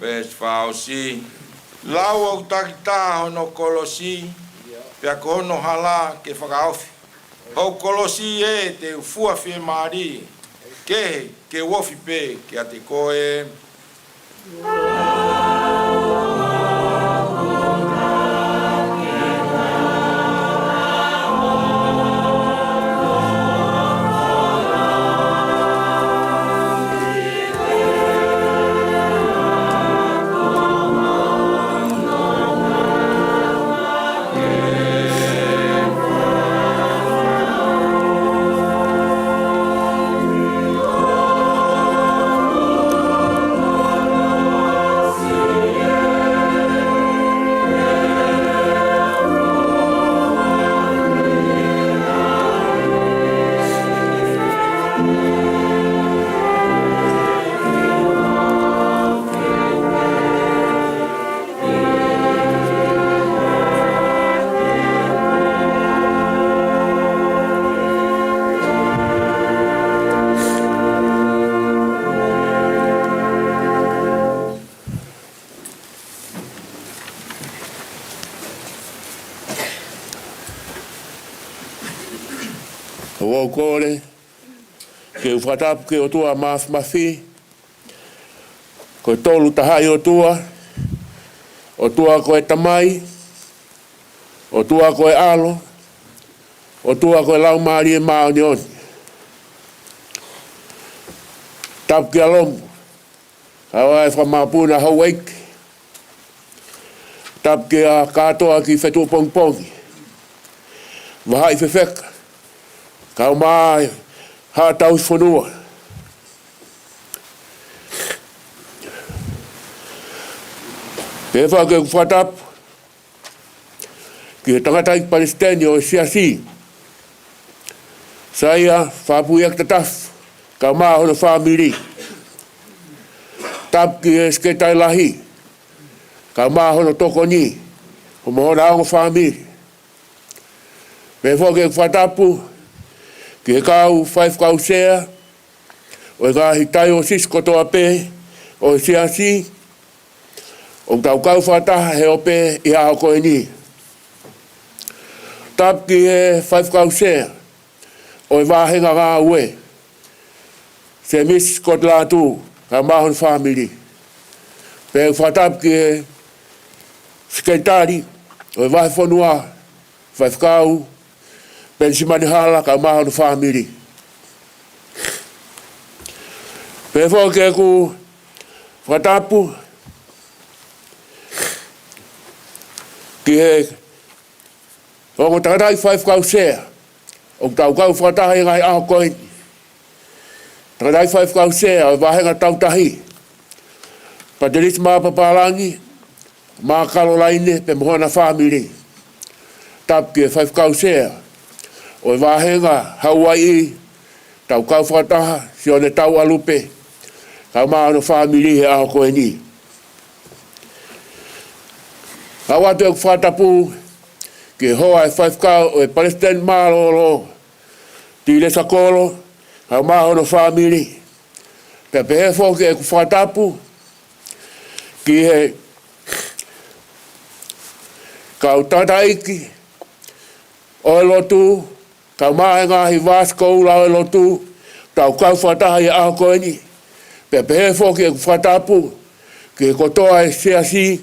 Veesi fā ʻosi. Lau ʻoku takitaha hono kolosi, pea ko hono hala ke fakaofi. Hoku kolosi ē te u fua fiemālie, kehe ke u ofi pē kiate koe. ʻOku ou kole ke u fakatapu ki he ʻOtua Māfimafi, ko e Tolu Tahaʻi ʻOtua, ʻOtua ko e Tamai, ʻOtua ko e ʻAlo, ʻOtua ko e Laumālie Māʻoniʻoni. Tapu kia Lomu, kau ai e fakamapuna houʻeiki. Tapu kia kātoa ki fetuʻu pongipongi. Vahaʻi fefeka, kau mai haʻa tauhi fonua. Pea foki ʻeku fakatapu ki he tangataʻeiki palesiteni ʻo e Siasi, Saia Fapuiaki Tatafu, kau mai hono fāmili. Tapu ki he Sekelitali Lahi, kau mai hono tokoni, mo hona ongo fāmili. Pea foki ʻeku fakatapu ki he kau faifekau sea ʻo e ngaahi taiosisi kotoa pē ʻo e Siasi, ʻoku tau kau fakataha he ope ʻi he ʻaho ko eni. Tapu ki he faifekau sea ʻo e vāhenga ngāue, Semisi Kotilatu, kau mai hono fāmili. Pea ʻoku fakatapu ki he Sekelitali ʻo e Vahefonua, Faifekau Penisimani Hala, kau mai hono fāmili. Pea foki ʻeku fakatapu ki he ongo tangataʻeiki faifekau sea ʻoku tau kau fakataha he ngaahi ʻaho ko eni. Tangataʻeiki faifekau sea ʻo e vāhenga Tautahi, Patelisi Mapapālangi, Makalolaine pea mo hona fāmili. Tapu ki he faifekau sea ʻo e vāhenga Hauaiʻi, tau kau fakataha, Sione Tauʻalupe, kau mai hono fāmili he ʻaho ko eni. Kau atu ʻeku fakatapu ki he hoa ʻo e faifekau ʻo e palesiteni mālōlō, Tilesa Kolo, kau mai hono fāmili. Pea pehē foki ʻeku fakatapu ki he kau tangataʻeiki ʻo e lotu, kau mai he ngaahi vāsi koula ʻo e lotu, tau kau fakataha he ʻaho ko eni. Pea pehē foki ʻeku fakatapu ki he kotoa e Siasi,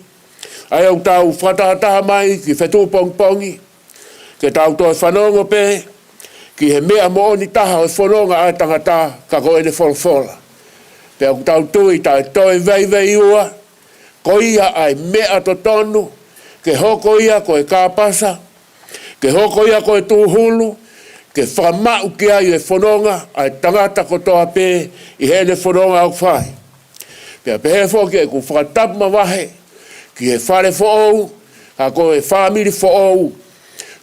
ʻa ia ʻoku tau fakatahataha mai ki fetuʻu pongipongi, ke tau toe fanongo pē ki he meʻa moʻoni taha ʻo e fononga ʻa e tangata, ka ko ʻene folofola. Pea ʻoku tau tui taʻe toe veiveiua, ko ia ʻa e meʻa totonu, ke hoko ia ko e kāpasa, ke hoko ia ko e tūhulu, ke fakamaʻu ki ai e fononga ʻa e tangata kotoa pē ʻi heʻene fononga ʻoku fai. Pea pehē foki ʻeku fakatapu mavahe ki he fale foʻou, ka ko e fāmili foʻou,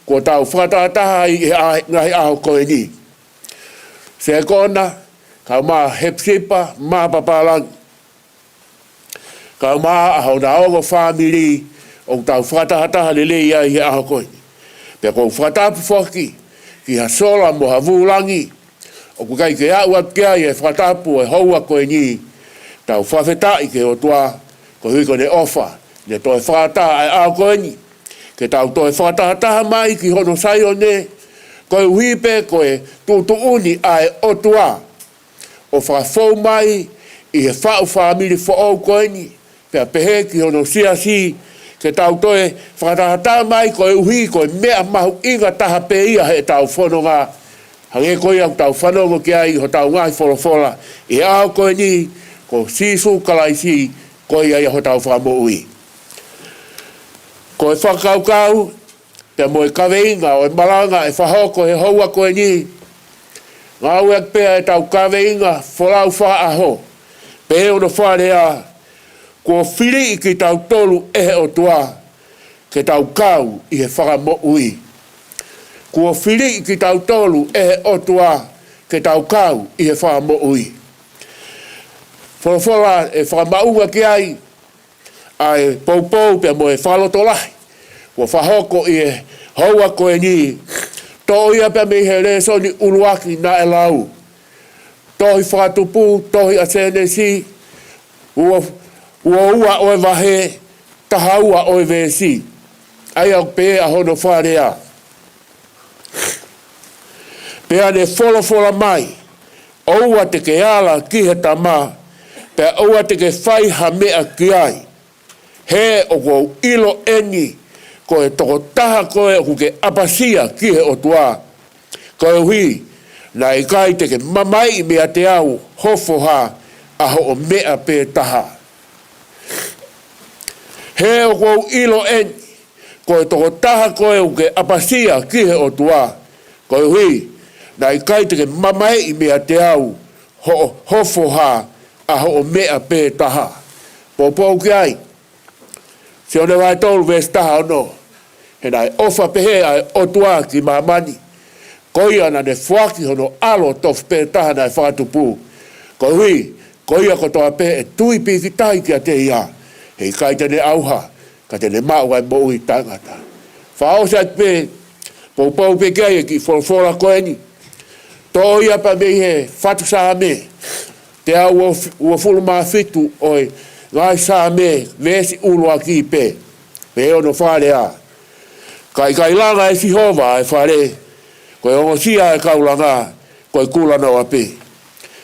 kuo tau fakatahataha ai he ʻa-, ngaahi ʻaho ko eni. Sekona, kau mai Hepisipa Mapapālangi, kau mai ʻa hona ongo fāmili, ʻoku tau fakatahataha lelei ai he ʻaho ko eni. Pea ʻoku ou fakatapu foki ki ha sola mo ha vūlangi ʻoku ʻikai ke aʻu atu ki ai e fakatapu ʻo e houa ko eni. Tau fakafetaʻi ki he ʻOtua, koeʻuhi ko ʻene ʻofa, ʻene toe fakataha ʻa e ʻaho ko eni, ke tau toe fakatahataha mai ki hono Saione, koeʻuhi pē ko e tuʻutuʻuni ʻa e ʻOtua ʻo fakafou mai ʻi he faʻu fāmili foʻou ko eni, pea pehē ki hono Siasi, ke tau toe fakatahataha mai koeʻuhi ko e meʻa mahuʻinga taha pē ia heʻetau fononga, hangē ko ia ʻoku tau fanongo ki ai ʻi hotau ngaahi folofola ʻi he ʻaho ko eni, ko Sīsū Kalaisi, ko ia ia hotau Fakamoʻui. Ko e fakakaukau pea mo e kaveinga ʻo e malanga ʻe fakahoko he houa ko eni, ngāueʻaki pē ʻetau kaveinga folau fakaʻaho, pehē hono fakalea: Kuo filiʻi kitautolu ʻe he ʻOtua ke tau kau ʻi he fakamoʻui. Kuo filiʻi kitautolu ʻe he ʻOtua ke tau kau ʻi he fakamoʻui. Folofola ʻe fakamaʻunga ki ai ʻa e poupou pea mo e fakalotolahi kuo fakahoko ʻi he houa ko eni, toʻo ia pea mei he lēsoni ʻuluaki naʻe lau. Tohi Fakatupu, tohi ʻa Sēnesi, ua, ua ua ʻo e vahe, taha ua ʻo e veesi. ʻA ia ʻoku pehē ʻa hono fakalea: Pea ne folofola mai, ʻOua te ke ala ki he tama, pea ʻoua te ke fai ha meʻa ki ai. He ʻoku ou ʻilo eni, ko e tokotaha koe ʻoku ke ʻapasia ki he ʻOtua, koeʻuhi naʻe ʻikai te ke mamaeʻi meiate au ho foha ʻa hoʻo meʻa pē taha. He ʻoku ou ʻilo eni, ko e tokotaha koe ʻoku ke ʻapasia ki he ʻOtua, koeʻuhi naʻe ʻikai te ke mamaeʻi meiate au ho, ho foha ʻa hoʻo meʻa pē taha. Poupou ki ai. Sione vahe tolu veesi taha ono. He naʻe ʻofa pehē ʻa e ʻOtua ki māmani, ko ia naʻa ne foaki hono ʻAlo tofu pē taha naʻe fakatupu, koeʻuhi ko ia kotoa pē ʻe tui pīkitai kiate ia, he ʻikai te ne ʻauha, ka te ne maʻu ʻa e moʻui taʻengata. Fakaʻosi atu pē, poupou pē ki ai e kiʻi folofola ko eni. Toʻo ia pē mei he fatu Saame, teau uafulu mā fitu ʻo e ngaahi Saame, veesi ʻuluaki pē, pehē hono fakalea: Ka ʻikai langa ʻe Sihova ʻa e fale, ko e ongosia ʻa e kau langa, ko e kula noa pē.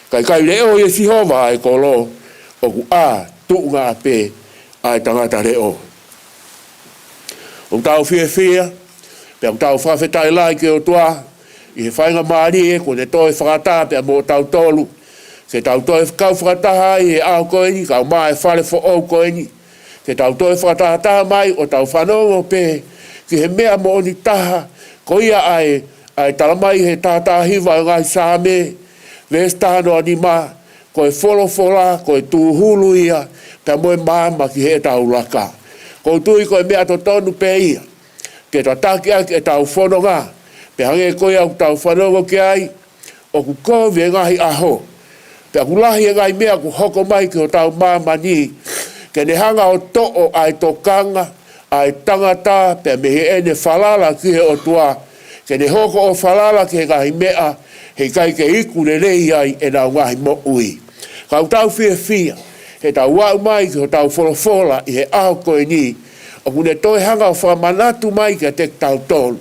Ka ʻikai leʻo ʻe Sihova ʻa e kolo, ʻoku ʻā tuʻunga pē ʻa e tangata leʻo. ʻOku tau fiefia, pea ʻoku tau fakafetaʻi lahi ki he ʻOtua, ʻi he faingamālie kuo ne toe fakataha pea mo tautolu, ke tau toe kau fakataha ai he ʻaho ko eni, kae ʻumaʻā e fale foʻou ko eni, ke tau toe fakatahataha mai ʻo tau fanongo pē ki he meʻa moʻoni taha, ko ia ʻa e, ʻa e talamai he taha taha hiva ʻo e ngaahi Saame, veesi taha noa nima, ko e folofola, ko e tūhulu ia, pea mo e maama ki heʻetau laka. ʻOku ou tui ko e meʻa totonu pē ia ke tataki ʻaki ʻetau fononga, pea hangē ko ia ʻoku tau fanongo ki ai, ʻoku kovi e ngaahi ʻaho, pea ʻoku lahi e ngaahi meʻa ʻoku hoko mai ki hotau māmani, ke ne hanga ʻo toʻo ʻa e tokanga ʻa e tangata pea mei heʻene falala ki he ʻOtua, ke ne hoko ʻo falala ki he ngaahi meʻa he ʻikai ke iku lelei ai ʻenau ngaahi moʻui. Ka ʻoku tau fiefia, he tau aʻu mai ki hotau folofola ʻi he ʻaho ko eni, ʻoku ne toe hanga ʻo fakamanatu mai kiate kitautolu,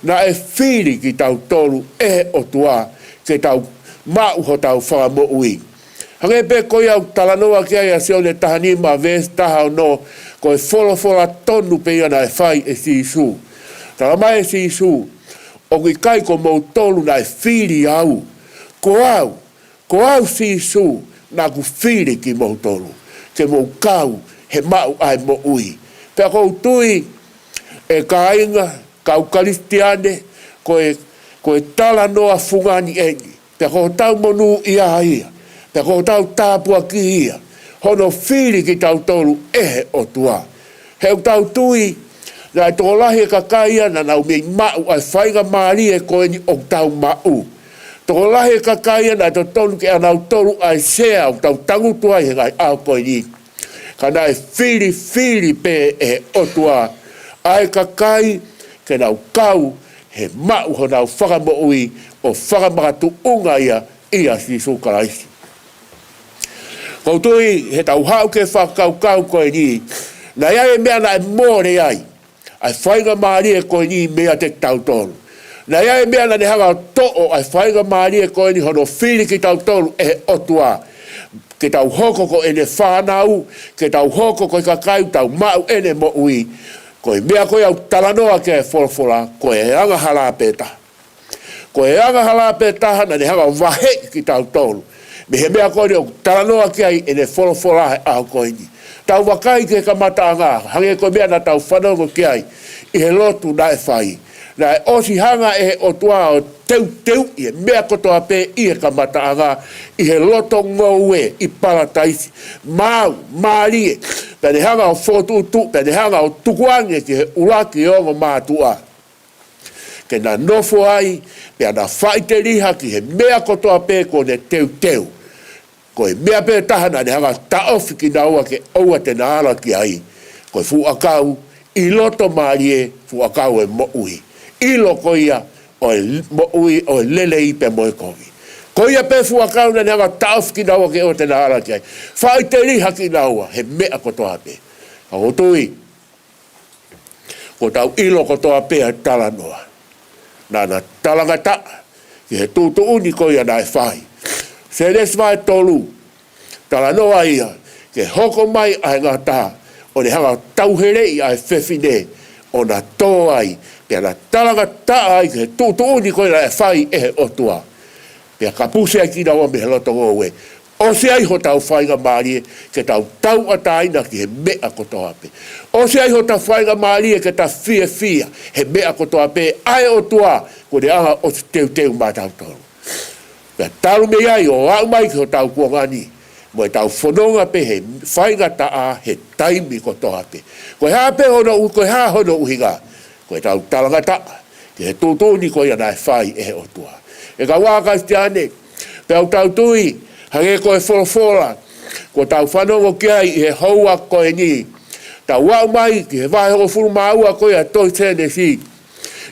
naʻe fili kitautolu ʻe he ʻOtua ke tau maʻu hotau fakamoʻui. Hangē pē ko ia ʻoku talanoa ki ai ʻa Sione taha nima veesi taha ono, ko e folofola tonu pē ia naʻe fai ʻe Sīsū. Talamai ʻe Sīsū, ʻoku ʻikai ko moutolu naʻe fili au. Ko au, ko au Sīsū naʻa ku fili kimoutolu, ke mou kau he maʻu ʻa e moʻui. Pea ʻoku ou tui, ʻe kāinga, kau Kalisitiane, ko e, ko e talanoa fungani eni, pea ko hotau monūʻia ia, pea ko hotau tāpuaki ia, hono fili kitautolu ʻe he ʻOtua. He ʻoku tau tui, naʻe tokolahi e kakai ia naʻa nau mei maʻu ʻa e faingamālie ko eni ʻoku tau maʻu. Tokolahi e kakai ia naʻe totonu ke ʻanautolu ʻa e sea ʻoku tau tangutu ai he ngaahi ʻaho ko eni. Ka naʻe filifili pē ʻe he ʻOtua ʻa e kakai ke nau kau he maʻu honau fakamoʻui ʻo fakamakatuʻunga ia ʻia Sīsū Kalaisi. ʻOku ou tui he tau haʻu ki he fakakaukau ko eni, naʻe ʻi ai e meʻa naʻe mole ai ʻa e faingamālie ko eni meiate kitautolu. Naʻe ʻi ai e meʻa naʻa ne hanga ʻo toʻo ʻa e faingamālie ko eni hono fili kitautolu ʻe he ʻOtua, ke tau hoko ko ʻene fānau, ke tau hoko ko e kakai ʻoku tau maʻu ʻene moʻui. Ko e meʻa ko ia ʻoku talanoa ki ai e folofola, ko e angahala pē taha. Ko e angahala pē taha naʻa ne hanga ʻo vaheʻi kitautolu mei he meʻa ko eni ʻoku talanoa ki ai ʻene folofola he ʻaho ko eni. Tau vakai ki he kamataʻanga, hangē ko e meʻa naʻa tau fanongo ki ai ʻi he lotu naʻe fai. Naʻe ʻosi hanga ʻe he ʻOtua ʻo teuteuʻi e meʻa kotoa pē ʻi he kamataʻanga ʻi he loto ngoue ʻi Palataisi. Maau, mālie, pea ne hanga ʻo fokotuʻutuʻu, pea ne hanga ʻo tukuange ki he ʻuluaki ongo mātuʻa ke na nofo ai, pea na faʻiteliha ki he meʻa kotoa pē kuo ne teuteu. Ko e meʻa pē taha naʻa ne hanga ʻo taʻofi kinaua ke ʻoua te na ala ki ai, ko e fuʻu ʻakau ʻi loto mālie, fuʻu ʻakau ʻo e moʻui. ʻIlo ko ia ʻo e moʻui, ʻo e lelei pea mo e kovi. Ko ia pē fuʻu ʻakau naʻa ne hanga ʻo taʻofi kinaua ke ʻoua te na ala ki ai. Faʻiteliha kinaua he meʻa kotoa pē. Ka ʻoku ou tui, kuo tau ʻilo kotoa pē ʻa e talanoa. Naʻa na talangataʻa ki he tuʻutuʻuni ko ia naʻe fai. Sēnesi vahe tolu, talanoa ia ke hoko mai ʻa e ngata ʻo ne hanga ʻo tauheleʻi ʻa e fefine ʻo na tō ai, pea na talangataʻa ai ki he tuʻutuʻuni ko ia naʻe fai ʻe he ʻOtua. Pea kapusi ai kinaua mei he loto ngoue. ʻOsi ai hotau faingamālie ke tau tauʻatāina ki he meʻa kotoa pē. ʻOsi ai hotau faingamālie ke ta fiefia he meʻa kotoa pē ʻa e ʻOtua kuo ne hanga ʻo teuteu maʻatautolu. Pea talu mei ai ʻo aʻu mai ki hotau kuonga ni, mo ʻetau fononga pē he faingataʻa he taimi kotoa pē. Ko e hā pē hono ʻu-, ko e hā hono ʻuhinga, ko ʻetau talangataʻa ki he tuʻutuʻuni ko ia naʻe fai ʻe he ʻOtua. ʻE kau Kalisitiane, pea ʻoku tau tui, hangē ko e folofola kuo tau fanongo ki ai ʻi he houa ko eni, tau aʻu mai ki he vahe hongofulu mā ua ko ia tohi Sēnesi,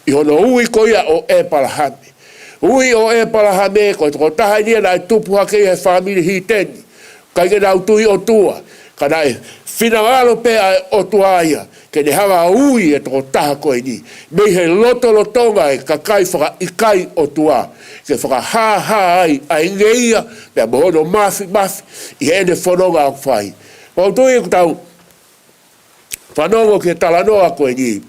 ʻi hono ui ko ia ʻo ʻEpalahame. Ui ʻo ʻEpalahame, ko e tokotaha eni ia naʻe tupu hake ʻi he fāmili Hiteni. ʻIkai ke nau tui ʻOtua, ka naʻe finangalo pē ʻa e ʻOtua ia ke ne hanga ʻo ui e tokotaha ko eni mei he lotolotonga e kakai fakaʻikai ʻOtua, ke fakahāhā ai ʻa e ngeia pea mo hono māfimafi ʻi heʻene fononga ʻoku fai. ʻOku ou tui ʻoku tau fanongo ki he talanoa ko eni,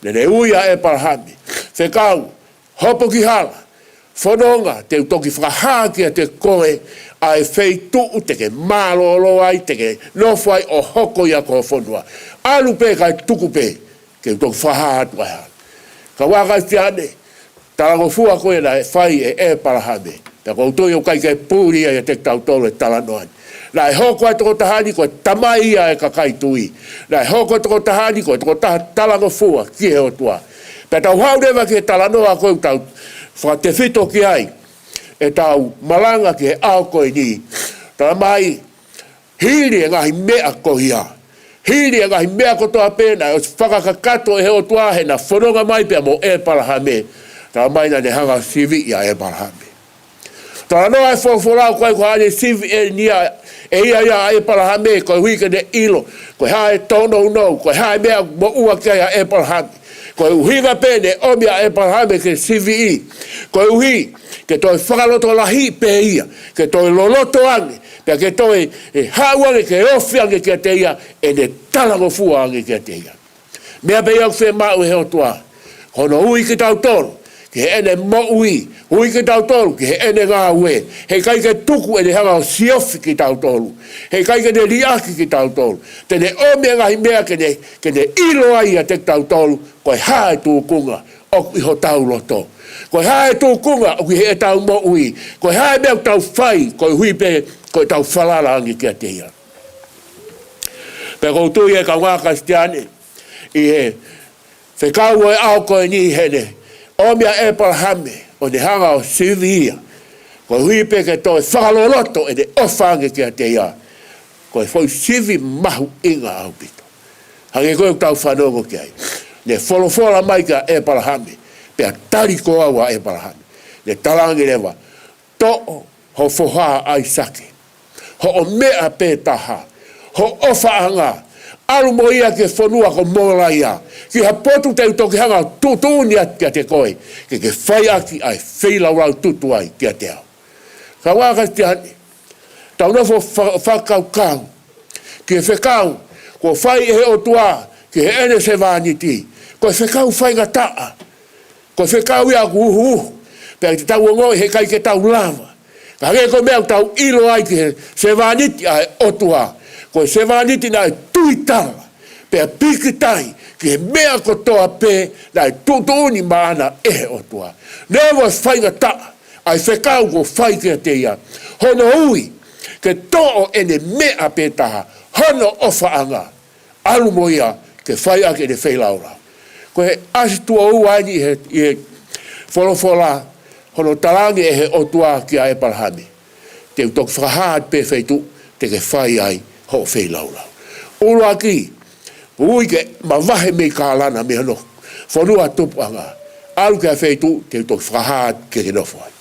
naʻa ne ui ʻa ʻEpalahame, fekau, hopo ki hala, fononga, te u toki fakahā kiate koe ʻa e feituʻu te ke mālōlō ai, te ke nofo ai ʻo hoko ia ko ho fonua. ʻAlu pē kae tuku pē ke u toki fakahā atu ʻa e hala. Kau Kalisitiane, talangofua ko ia naʻe fai ʻe ʻEpalahame. Pea ʻoku ou tui ʻoku ʻikai ke puli ia ʻiate kitautolu e talanoa ni. Naʻe hoko e tokotaha ni ko e tamai ia e kakai tui. Naʻe hoko e tokotaha ni ko e tokotaha talangofua ki he ʻOtua. Pea tau haʻu leva ki he talanoa ko ē ʻoku tau fakatefito ki ai ʻetau malanga ki he ʻaho ko eni. Talamai, hili e ngaahi meʻa ko ia, hili e ngaahi meʻa kotoa pē naʻe ʻosi fakakakato ʻe he ʻOtua heʻena fononga mai pea mo ʻEpalahame, talamai naʻa ne hanga ʻo siviʻi ʻa ʻEpalahame. Talanoa e folofola ko ē ko haʻane sivi eni ia, ʻe ia ia ʻa ʻEpalahame, koeʻuhi ke ne ʻilo ko e hā e tōnounou, ko e hā e meʻa moʻua ki ai ʻa ʻEpalahame. Ko e ʻuhinga pē ne ʻomi ʻa ʻEpalahame ke siviʻi, koeʻuhi ke toe fakalotolahi pē ia, ke toe loloto ange, pea ke toe, ē, haʻu ange ke ofi ange kiate ia ʻene talangofua ange kiate ia. Meʻa pē ia ʻoku fiemaʻu ʻe he ʻOtua, hono ui kitautolu ki heʻene moʻui, ui kitautolu ki heʻene ngāue. Heʻikai ke tuku ʻene hanga ʻo siofi kitautolu. Heʻikai ke ne liʻaki kitautolu. Te ne ʻomi e ngaahi meʻa ke ne, ke ne ʻilo ai ʻiate kitautolu ko e hā e tūkunga ʻoku ʻi hotau loto. Ko e hā e tūkunga ʻoku ʻi heʻetau moʻui. Ko e hā e meʻa ʻoku tau fai koeʻuhi pē ko ʻetau falala ange kiate ia. Pea ʻoku ou tui ʻe kau Kalisitiane, ʻi he fekau ʻo e ʻaho ko eni heʻene ʻomi ʻa ʻEpalahame ʻo ne hanga ʻo sivi ia, koeʻuhi pē ke toe fakaloloto ʻene ʻofa ange kiate ia. Ko e foʻi sivi mahuʻinga ʻaupito. Hangē ko ē ʻoku tau fanongo ki ai. Ne folofola mai kia ʻEpalahame, pea tali ko au ʻa ʻEpalahame. Ne talaange leva, toʻo ho foha ʻAisake, hoʻo meʻa pē taha, ho ʻofaʻanga, ʻalu mo ia ki he fonua ko Molaia, ki ha potu te u toki hanga ʻo tuʻutuʻuni atu kiate koe, ke ke fai ʻaki ʻa e feilaulau tutu ai kiate au. Kau Kalisitiane, tau nofo fa-, fakakaukau ki he fekau kuo fai ʻe he ʻOtua ki heʻene sevāniti. Ko e fekau faingataʻa. Ko e fekau ia ʻoku uhu. Pea te tau ongoʻi heʻikai ke tau lava. Ka hangē ko e meʻa ʻoku tau ʻilo ai ki he sevāniti ʻa e ʻOtua, ko e sevāniti naʻe tuitala pea pīkitai ki he meʻa kotoa pē naʻe tuʻutuʻuni maʻana ʻe he ʻOtua. Neongo e faingataʻa ʻa e fekau kuo fai kiate ia, hono ui ke toʻo ʻene meʻa pē taha, hono ʻofaʻanga, ʻalu mo ia ke fai ʻaki ʻene feilaulau. Ko e ʻasi tuʻo ua eni ʻi he, ʻi he folofola, hono talaange ʻe he ʻOtua kia ʻEpalahame, te u toki fakahā atu pē feituʻu te ke fai ai hoʻo feilaulau. ʻUluaki, ui ke mavahe mei Kalana, mei hono fonua tupuʻanga, ʻalu ki ha feituʻu te u toki fakahā atu ke ke nofo ai.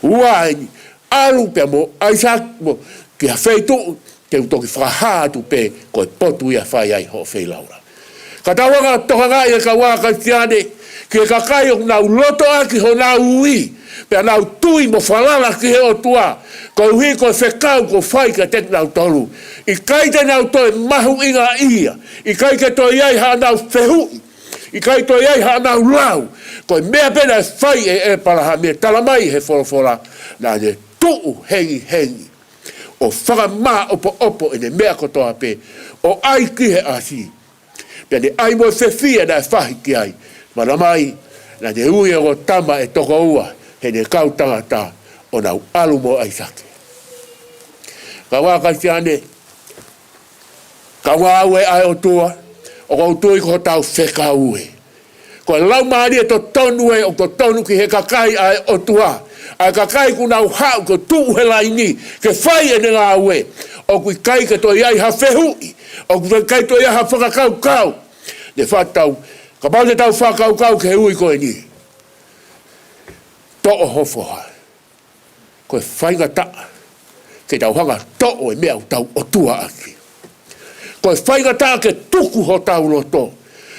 Ua eni, ʻalu pea mo ʻAisake mo ki ha feituʻu te u toki fakahā atu pē ko e potu ia ʻe fai ai hoʻo feilaulau. Ka tau hanga ʻo tokangaʻi ʻe kau Kalisitiane ki he kakai ʻoku nau loto ʻaki honau ui, pea nau tui mo falala ki he ʻOtua, koeʻuhi ko e fekau kuo fai kiate kinautolu. ʻIkai te nau toe mahuʻingaʻia, ʻikai ke toe ʻi ai haʻanau fehuʻi, ʻikai toe ʻi ai haʻanau lau. Ko e meʻa pē naʻe fai ʻe ʻĒpalahame, talamai he folofola, naʻa ne tuʻu hengihengi ʻo fakamāʻopoʻopo ʻene meʻa kotoa pē, ʻo ʻai ki he ʻasi. Pea ne ʻai mo e fefie naʻe fahi ki ai. Talamai, naʻa ne ui e ongo tama ʻe toko ua heʻene kau tangata ʻo nau ʻalu mo ʻAisake. Kāinga Kalisitiane, kāinga ʻoku ʻi ai e ʻOtua, ʻoku ou tui ko hotau fekau ē. Ko e laumālie totonu ē, ʻoku totonu ki he kakai ʻa e ʻOtua. ʻA e kakai kuo nau haʻu ke tuʻu he laini, ke fai ʻene ngāue. ʻOku ʻikai ke toe ʻi ai ha fehuʻi, ʻoku ʻikai toe ʻi ai ha fakakaukau. Ne fai atu, kapau te tau fakakaukau ki he ui ko eni, toʻo ho foha. Ko e faingataʻa ke tau hanga ʻo toʻo e meʻa ʻoku tau ʻOtua ʻaki. Ko e faingataʻa ke tuku hotau loto.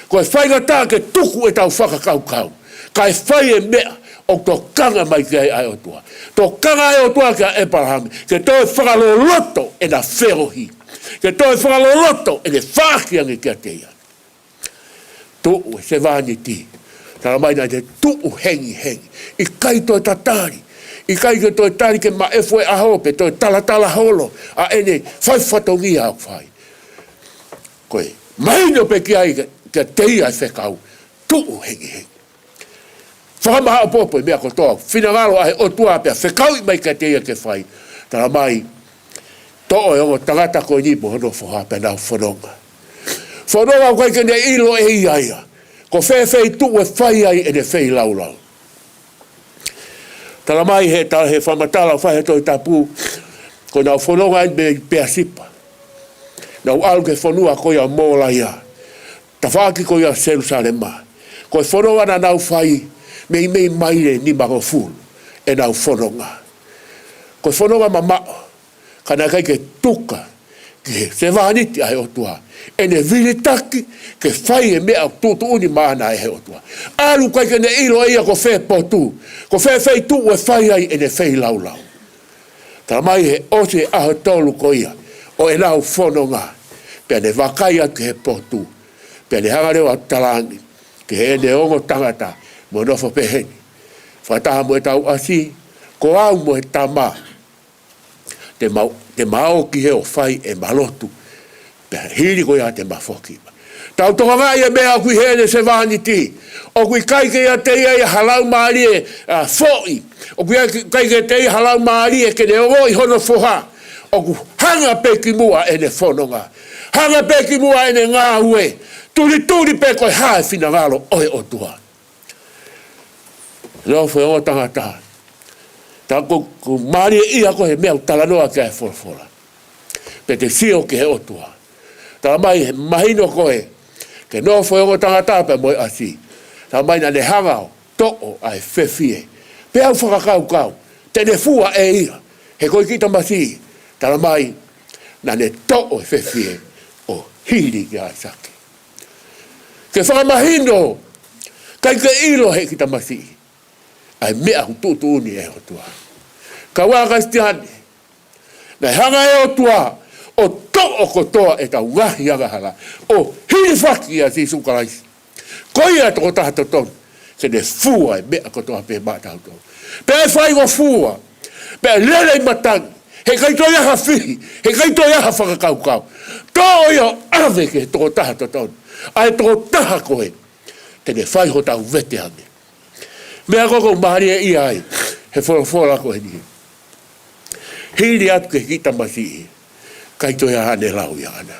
Ko e faingataʻa ke tuku ʻetau fakakaukau, kae fai e meʻa ʻoku tokanga mai ki ai ʻa e ʻOtua. Tokanga ʻa e ʻOtua kia ʻĒpalahame ke toe fakaloloto ʻena feohi, ke toe fakaloloto ʻene faʻaki ange kiate ia. Tuʻu e sevāniti. Talamai naʻa ne tuʻu hengihengi. ʻIkai toe tatali, ʻikai ke toe tali ke maʻefu e ʻaho pe toe talatala holo ʻa ʻene fai fatongia ʻoku fai. Ko e mahino pē ki ai ke, kiate ia e fekau, tuʻu hengihengi. Fakamāʻopoʻopo e meʻa kotoa, finangalo ʻa e ʻOtua pea fekauʻi mai kiate ia ke fai. Talamai, toʻo e ongo tangata ko eni mo hono foha pea nau fononga. Fononga ʻoku ʻikai ke ne ʻilo ʻe ia ia ko fē feituʻu ʻe fai ai ʻene feilaulau. Talamai he ta-, he fakamatala ʻoku fai he Tohi Tapu, ko ʻenau fononga ai mei Peasipa, nau ʻalu ki he fonua ko ia Molaia, tafaʻaki ko ia Selusalema. Ko e fononga naʻa nau fai, meimei maile nimangofulu ʻenau fononga. Ko e fononga mamaʻo, ka naʻe ʻikai ke tuku ki he sevāniti ʻa e ʻOtua ʻene vilitaki ke fai e meʻa ʻoku tuʻutuʻuni maʻana ʻe he ʻOtua. ʻAlu ʻikai ke ne ʻilo ʻe ia ko fē potu, ko fē feituʻu ʻe fai ai ʻene feilaulau. Talamai he ʻosi e ʻaho ʻe tolu ko ia ʻo ʻenau fononga, pea ne vakai atu ki he potu, pea ne hanga leva ʻo talaange ki heʻene ongo tangata ʻoku nofo pehē ni, fakataha mo ʻetau ʻasi, ko au mo e tama, te ma, te ma ō ki hē ʻo fai ʻema lotu, pea hili ko ia te ma foki mai. Tau tokangaʻi e meʻa ʻoku ʻi heʻene sevāniti. ʻOku ʻikai ke ʻiate ia ha laumālie, ʻa, foʻi. ʻOku ʻikai ke ʻiate ia ha laumālie ke ne ongoʻi hono foha. ʻOku hanga pē ki muʻa ʻene fononga, hanga pē ki muʻa ʻene ngāue, tulituli pē ko e hā e finangalo ʻo e ʻOtua. Nofo e ongo tangata. Tā ko, ko mālie ia ko e meʻa ʻoku talanoa ki ai e folofola. Pea te sio ki he ʻOtua. Talamai he mahino ko ē ke nofo e ongo tangata pea mo e ʻasi. Talamai naʻa ne hanga ʻo toʻo ʻa e fefie. Pea u fakakaukau te ne fua ʻe ia, he ko e kiʻi tamasiʻi. Talamai naʻa ne toʻo e fefie ʻo hili kia ʻAisake. Ke fakamahino, ʻikai ke ʻilo he kiʻi tamasiʻi ʻa e meʻa ʻoku tuʻutuʻuni ʻe he ʻOtua. Kāinga Kalisitiane, naʻe hanga ʻe he ʻOtua ʻo toʻo kotoa ʻetau ngaahi angahala, ʻo hilifaki ʻia Sīsū Kalaisi. Ko ia e tokotaha totonu ke ne fua e meʻa kotoa pē maʻatautolu. Pea ʻe faingofua, pea ʻe lelei matangi, heʻikai toe ʻi ai ha fihi, heʻikai toe ʻi ai ha fakakaukau. Toʻo ia ʻo ʻave ki he tokotaha totonu, ʻa e tokotaha ko ē te ne fai hotau vete ange. Meʻa ko ē ʻoku mālie ia ai he folofola ko eni. Hili atu ki he kiʻi tamasiʻi, ʻikai toe ʻi ai haʻane lau ia ʻana.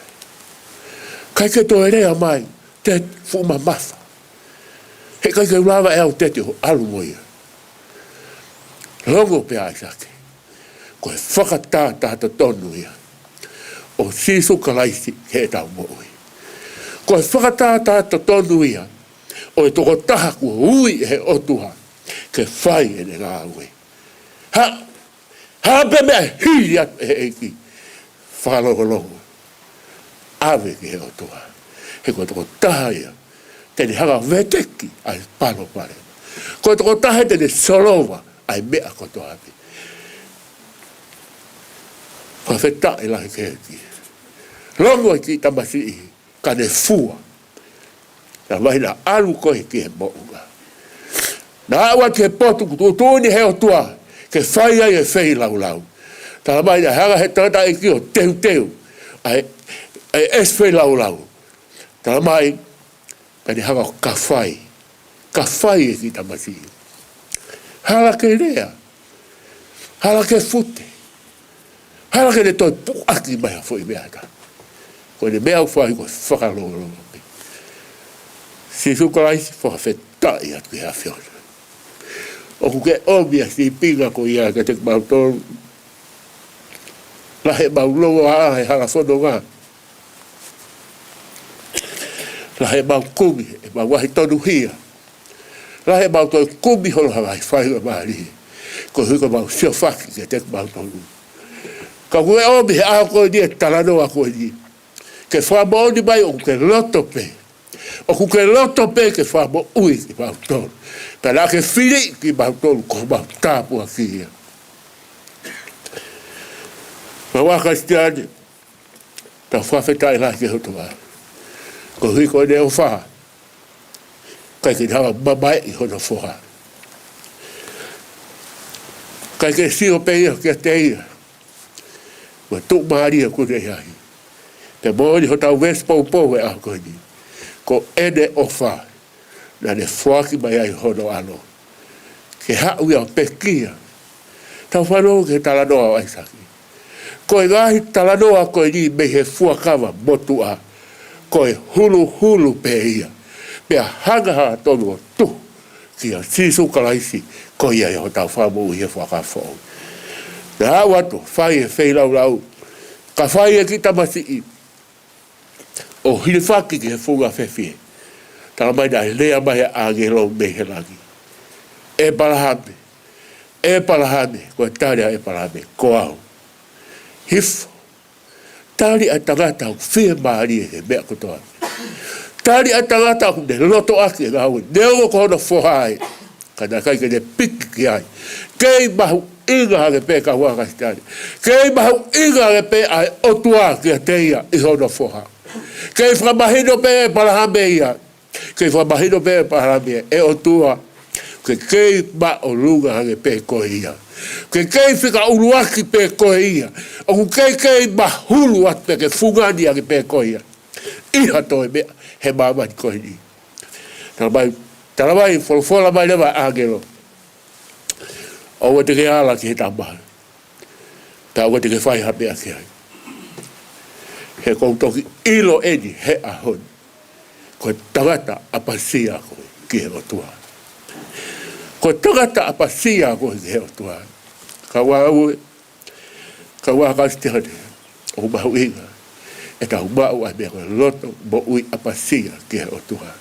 ʻIkai ke toe lea mai, te fuʻu mamafa. Heʻikai ke u lava ʻe au te te ʻalu mo ia. Longo pē ʻa ʻAisake. Ko e fakatātā totonu ia ʻo Sīsū Kalaisi ki heʻetau moʻui. Ko e fakatātā totonu ia ʻo e tokotaha kuo ui ʻe he ʻOtua ke fai ʻene ngāue. Ha, ha pē meʻa ʻe hili atu ʻe he ʻEiki, fakalongolongo, ʻave ki he ʻOtua. He ko e tokotaha ia te ne hanga ʻo veteki ʻa e palopalema. Ko e tokotaha ia te ne solova ʻa e meʻa kotoa pē. Fakafetaʻi lahi ki he ʻEiki. Longo e kiʻi tamasiʻi, ka ne fua. Naʻe ʻalu ko ē ki he moʻunga. Naʻe aʻu atu ki he potu kuo tuʻutuʻuni he ʻOtua ke fai ai e feilaulau. Talamai naʻe hanga ʻe he tangataʻeiki ʻo teuteu ʻa e, ʻa e ʻesi feilaulau. Talamai, pea ne hanga ʻo kafai. Kafai e kiʻi tamasiʻi. Hala ke lea. Hala ke fute. Hala ke ne toe puʻaki mai ha foʻi meʻa ʻe taha. Ko ʻene meʻa ʻoku fai ko e fakalongolongo pē. Sīsū Kalaisi, fakafetaʻi atu ki he ʻAfiona. ʻOku ke ʻomi ʻa e sīpinga ko ia kiate kimautolu. Lahi ʻemau longoaʻa he hala fononga. Lahi ʻemau kumi ʻemau ngaahi tonuhia. Lahi ʻemau toe kumi hono ngaahi faingamālie. Koeʻuhi ko ʻemau siofaki kiate kimautolu. Ka ʻoku ke ʻomi he ʻaho ko eni e talanoa ko eni ke fakamoʻoni mai ʻoku ke loto pē. ʻOku ke loto pē ke fakamoʻui kimautolu. Pea naʻa ke fili kimautolu ko homau tāpuaki ia. Mālō Kalisitiane, tau fakafetaʻi lahi ki he ʻOtua. Koeʻuhi ko ʻene ʻofa, ʻikai ke ne hanga ʻo mamaeʻi hono foha. ʻIkai ke sio pē ia kiate ia. Ko e tuʻumālie ʻoku ne ʻi ai. Pea moʻoni hotau veesi poupou he ʻaho ko eni. Ko ʻene ʻofa, naʻa ne foaki mai ai hono ʻAlo ke haʻu ia ʻo pekia. Tau fanongo ki he talanoa ʻo ʻAisake. Ko e ngaahi talanoa ko eni mei he fuakava motuʻa, ko e huluhulu pē ia. Pea hanga hangatonu ʻo tuhu kia Sīsū Kalaisi, ko ia ia hotau Fakamoʻui he fuakava foʻou. Naʻe aʻu atu ʻo fai e feilaulau, kafai e kiʻi tamasiʻi, ʻo hilifaki ki he funga fefie. Talamai naʻe lea mai ʻa e ʻāngelo mei he langi. ʻEpalahame, ʻEpalahame, ko e tali ʻa ʻEpalahame, ko au. Hifo, tali ʻa e tangata ʻoku fiemālie he meʻa kotoa. Tali ʻa e tangata ʻoku ne lotoʻaki e ngāue, neongo ko hono foha ia. Ka naʻe ʻikai ke ne piki ki ai. Kei mahuʻinga ange pē, kāinga Kalisitiane. Kei mahuʻinga ange pē ʻa e ʻOtua kiate ia ʻi hono foha. Kei fakamahino pē ʻe ʻEpalahame ia. Kei fakamahino pē ʻe ʻEpalahame ia, ʻe ʻOtua, ʻoku ke kei māʻolunga ange pē koe ia. ʻOku ke kei fika ʻuluaki pē koe ia. ʻOku ke kei mahulu atu pē, ke fungani ange pē koe ia ʻi ha toe meʻa he māmani ko eni. Talamai, talamai, folofola mai leva ʻa e ʻāngelo, ʻoua te ke ala ki he Tamai, pea ʻoua te ke fai ha meʻa ki ai. He kuo u toki ʻilo eni he ʻaho ni, ko e tangata ʻapasia koe ki he ʻOtua. Ko e tangata ʻapasia koe ki he ʻOtua. Kāinga, kāinga Kalisitiane, ʻoku mahuʻinga ʻetau maʻu ʻa e meʻa ko e loto moʻui ʻapasia ki he ʻOtua.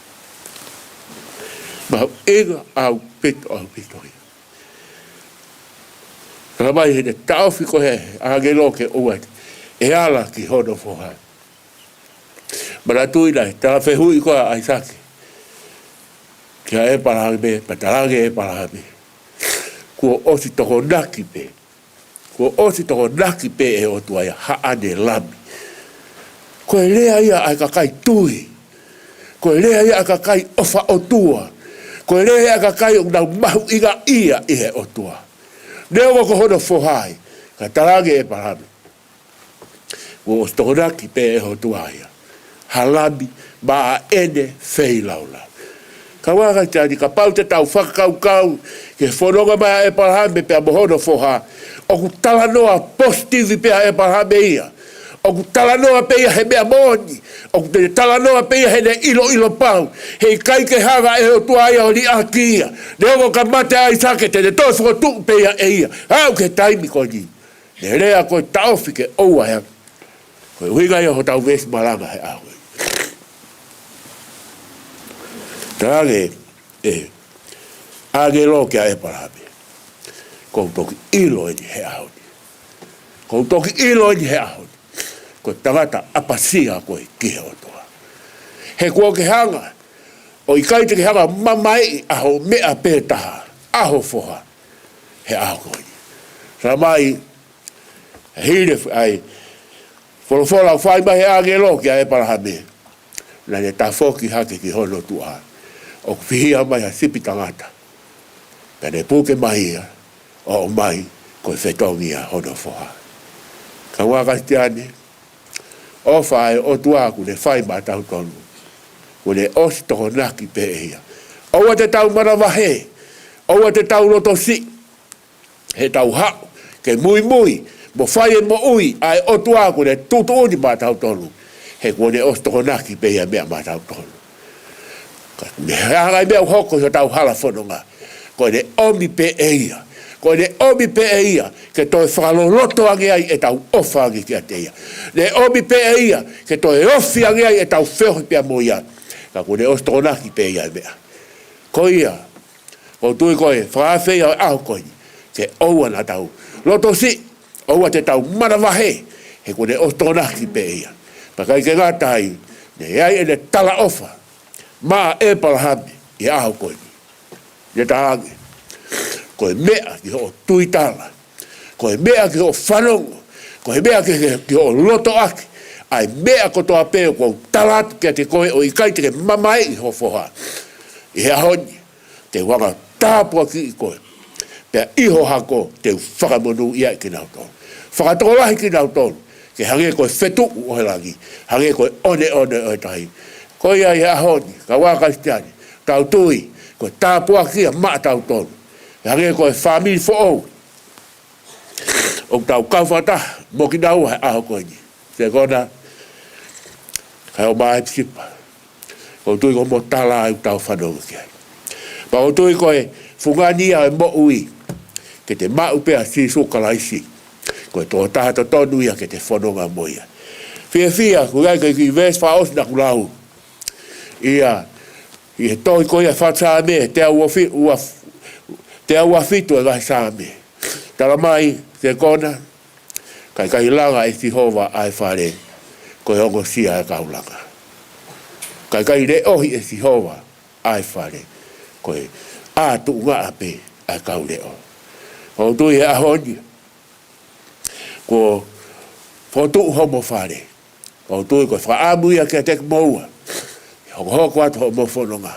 Mahuʻinga ʻaupito, ʻaupito ia. Talamai heʻene taʻofi ko ē ʻe he ʻāngelo ke ʻoua ʻe ala ki hono foha. Manatuʻi naʻe talafehuʻi ko ē ʻa ʻAisake kia ʻEpalahame, pea talaange ʻe ʻEpalahame, kuo ʻosi tokonaki pē. Kuo ʻosi tokonaki pē ʻe he ʻOtua ia haʻane lami. Ko e lea ia ʻa e kakai tui. Ko e lea ia ʻa e kakai ʻofa ʻOtua. Ko e lea ia ʻa e kakai ʻoku nau mahuʻingaʻia ʻi he ʻOtua. Neongo ko hono foha ia, ka talaange ʻe ʻEpalahame, kuo ʻosi tokonaki pē ʻe he ʻOtua ia ha lami maʻa ʻene feilaulau. Kāinga Kalisitiane, kapau te tau fakakaukau ki he fononga mai ʻa ʻEpalahame pea mo hono foha, ʻoku talanoa positive pē ʻa ʻEpalahame ia. ʻOku talanoa pē ia he meʻa moʻoni. ʻOku te talanoa pē ia heʻene ʻiloʻilo pau. Heʻikai ke hanga ʻe he ʻOtua ia ʻo liʻaki ia. Neongo ka mate ʻa ʻAisake, te ne toe fokotuʻu pē ia ʻe ia. Aʻu ki he taimi ko eni, ne lea ko e taʻofi ke ʻoua ʻe ala. Ko e ʻuhinga ia hotau veesi malanga he ʻaho ni. Talaange ʻe he ʻāngelo kia ʻEpalahame, kuo u toki ʻilo eni he ʻaho ni. Kuo u toki ʻilo eni he ʻaho ni, ko e tangata ʻapasia koe ki he ʻOtua. He kuo ke hanga ʻo ʻikai te ke hanga ʻo mamaeʻi ʻa ho meʻa pē taha, ʻa ho foha, he ʻaho ko eni. Talamai, hili ʻa e folofola ʻoku fai mai he ʻāngelo kia ʻĒpalahame, naʻa ne tafoki hake ki hono tuʻa, ʻoku fihia mai ha sipi tangata, pea ne puke mai ia, ʻo ʻomai ko e fetongi ʻa hono foha. Kāinga Kalisitiane, ʻofa ʻa e ʻOtua kuo ne fai maʻatautolu, kuo ne ʻosi tokonaki pē ʻe ia. ʻOua te tau manavahē, ʻoua te tau lotosiʻi, he tau haʻu ke muimui mo fai e moʻui ʻa e ʻOtua kuo ne tuʻutuʻuni maʻatautolu, he kuo ne ʻosi tokonaki pē ia meʻa maʻatautolu. Ka ne hanga ʻe he meʻa ʻoku hoko ʻi hotau hala fononga, ko ʻene ʻomi pē ʻe ia, ko ʻene ʻomi pē ʻe ia ke toe fakaloloto ange ai ʻetau ʻofa ange kiate ia. Ne ʻomi pē ʻe ia ke toe ofi ange ai ʻetau feohi pea mo ia. Ka kuo ne ʻosi tokonaki pē ia e meʻa. Ko ia, ʻoku ou tui ko e fakaafe ia ʻo e ʻaho ko eni, ke ʻoua naʻa tau lotosiʻi, ʻoua te tau manavahē, he kuo ne ʻosi tokonaki pē ia. Pea ʻikai ke ngata ai, ne ʻi ai ʻene talaʻofa maʻa ʻĒpalahame ʻi he ʻaho ko eni. Ne talaange, ko e meʻa ki hoʻo tuitala, ko e meʻa ki hoʻo fanongo, ko e meʻa ki, ki, ki hoʻo lotoʻaki ʻa e meʻa kotoa pē ʻoku ou tala atu kiate koe, ʻo ʻikai te ke mamaeʻi ho foha ʻi he ʻaho ni, te u hanga ʻo tāpuakiʻi koe, pea ʻi ho hako te u fakamonūʻia kinautolu, fakatokolahi kinautolu ke hangē ko e fetuʻu ʻo e langi, hangē ko e ʻoneʻone ʻo e tahi. Ko ia ʻi he ʻaho ni, kāinga Kalisitiane, tau tui ko e tāpuaki ia maʻatautolu, ke hangē ko e fāmili foʻou ʻoku tau kau fakataha mo kinaua he ʻaho ko eni. Sekona, kae ʻumaʻā e ʻEpisikopo, ʻoku ou tui ko hoʻomo tala ʻoku tau fanongo ki ai. Pea ʻoku ou tui ko e fungani ia ʻo e moʻui, ke te maʻu pē ʻa Sīsū Kalaisi, ko e tokotaha totonu ia ke te fononga mo ia. Fiefia, ʻoku ʻi ai e kiʻi veesi fakaʻosi naʻa ku lau ia ʻi he tohi ko ia Fakasaame, teau uafi-, uaf-, teau uafitu e ngaahi Saame. Talamai, Sekona, ka ʻikai langa ʻe Sihova ʻa e fale, ko e ongosia ʻa e kau langa. Ka ʻikai leʻohi ʻe Sihova ʻa e fale, ko e ʻā tuʻungaʻa pē ʻa e kau leʻo. ʻOku ou tui he ʻaho ni, kuo fokotuʻu hoʻomo fale. ʻOku ou tui ko e fakaʻamu ia kiate kimoua, hokohoko atu hoʻomo fononga,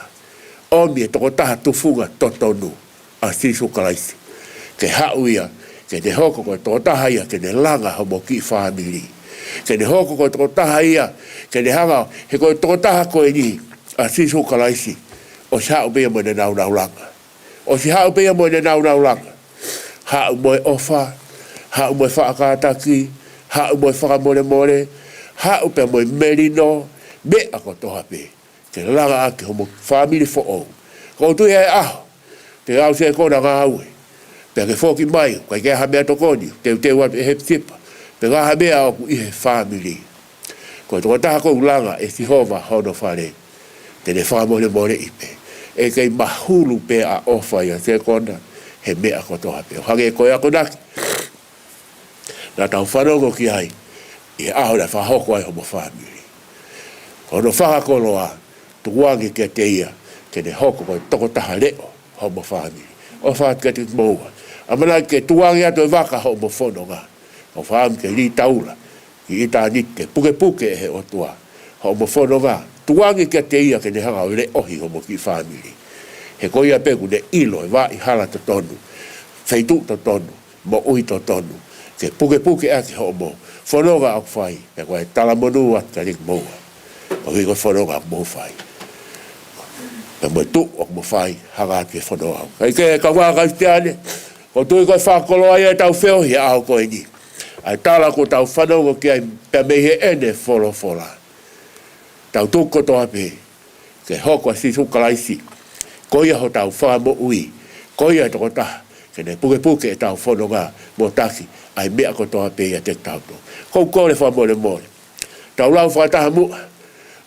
ʻomi e tokotaha tufunga totonu, ʻa Sīsū Kalaisi, ke haʻu ia ke ne hoko ko e tokotaha ia ke ne langa hoʻomo kiʻi fāmili. Ke ne hoko ko e tokotaha ia ke ne hanga, he ko e tokotaha ko eni, ʻa Sīsū Kalaisi, ʻosi haʻu pē ia mo ʻene nāunau langa. ʻOsi haʻu pē ia mo ʻene nāunau langa. Haʻu mo e ʻofa, haʻu mo e faʻa kātaki, haʻu mo e fakamolemole, haʻu pē mo e melino, meʻa kotoa pē ke langa ʻaki hoʻomo fāmili foʻou. ʻOku ou tui he ʻaho te ke ʻalu, Sekona, ngāue, pea ke foki mai, ʻikai ke ʻi ai ha meʻatokoni, teuteu atu ʻe he ʻEpisikopo, pe ko ha meʻa ʻoku ʻi he fāmili, ko e tokotaha ʻoku langa ʻe Sihova hono fale, te ne fakamolemoleʻi pē. ʻE kei mahulu pē ʻa e ʻofa ia, Sekona, he meʻa kotoa pē. ʻO hangē ko e akonaki naʻa tau fanongo ki ai ʻi he ʻaho naʻe fakahoko ai hoʻomo fāmili. Ko hono fakakoloa, tukuange kiate ia ke ne hoko ko e tokotaha leʻo hoʻomo fāmili. ʻOfa atu kiate kimoua, ʻamanaki ke tukuange atu e vaka hoʻomo fononga. Ko e fāmili ke lī taula ki ʻitāniti, ke pukepuke ʻe he ʻOtua hoʻomo fononga. Tukuange kiate ia ke ne hanga ʻo leʻohi hoʻomo kiʻi fāmili. He ko ia pē ʻoku ne ʻilo e vaʻa hala totonu, feituʻu totonu, moʻui totonu ke pukepuke ʻaki hoʻomo fononga ʻoku fai, pea ko e talamonū atu kiate kimoua koeʻuhi ko e fononga ʻoku mou fai, pea mo e tuʻu ʻoku mou fai, hanga atu ki he fononga. Kae kehe, kāinga Kalisitiane, ʻoku ou tui ko e fakakoloa ia ʻetau feohi he ʻaho ko eni, ʻa e tala kuo tau fanongo ki ai pea mei heʻene folofola. Tau tuku kotoa pē ke hoko ʻa Sīsū Kalaisi ko ia hotau Fakamoʻui, ko ia e tokotaha ke ne pukepuke ʻetau fononga mo taki ʻa e meʻa kotoa pē ʻiate kitautolu. ʻOku ou kole fakamolemole, tau lau fakataha muʻa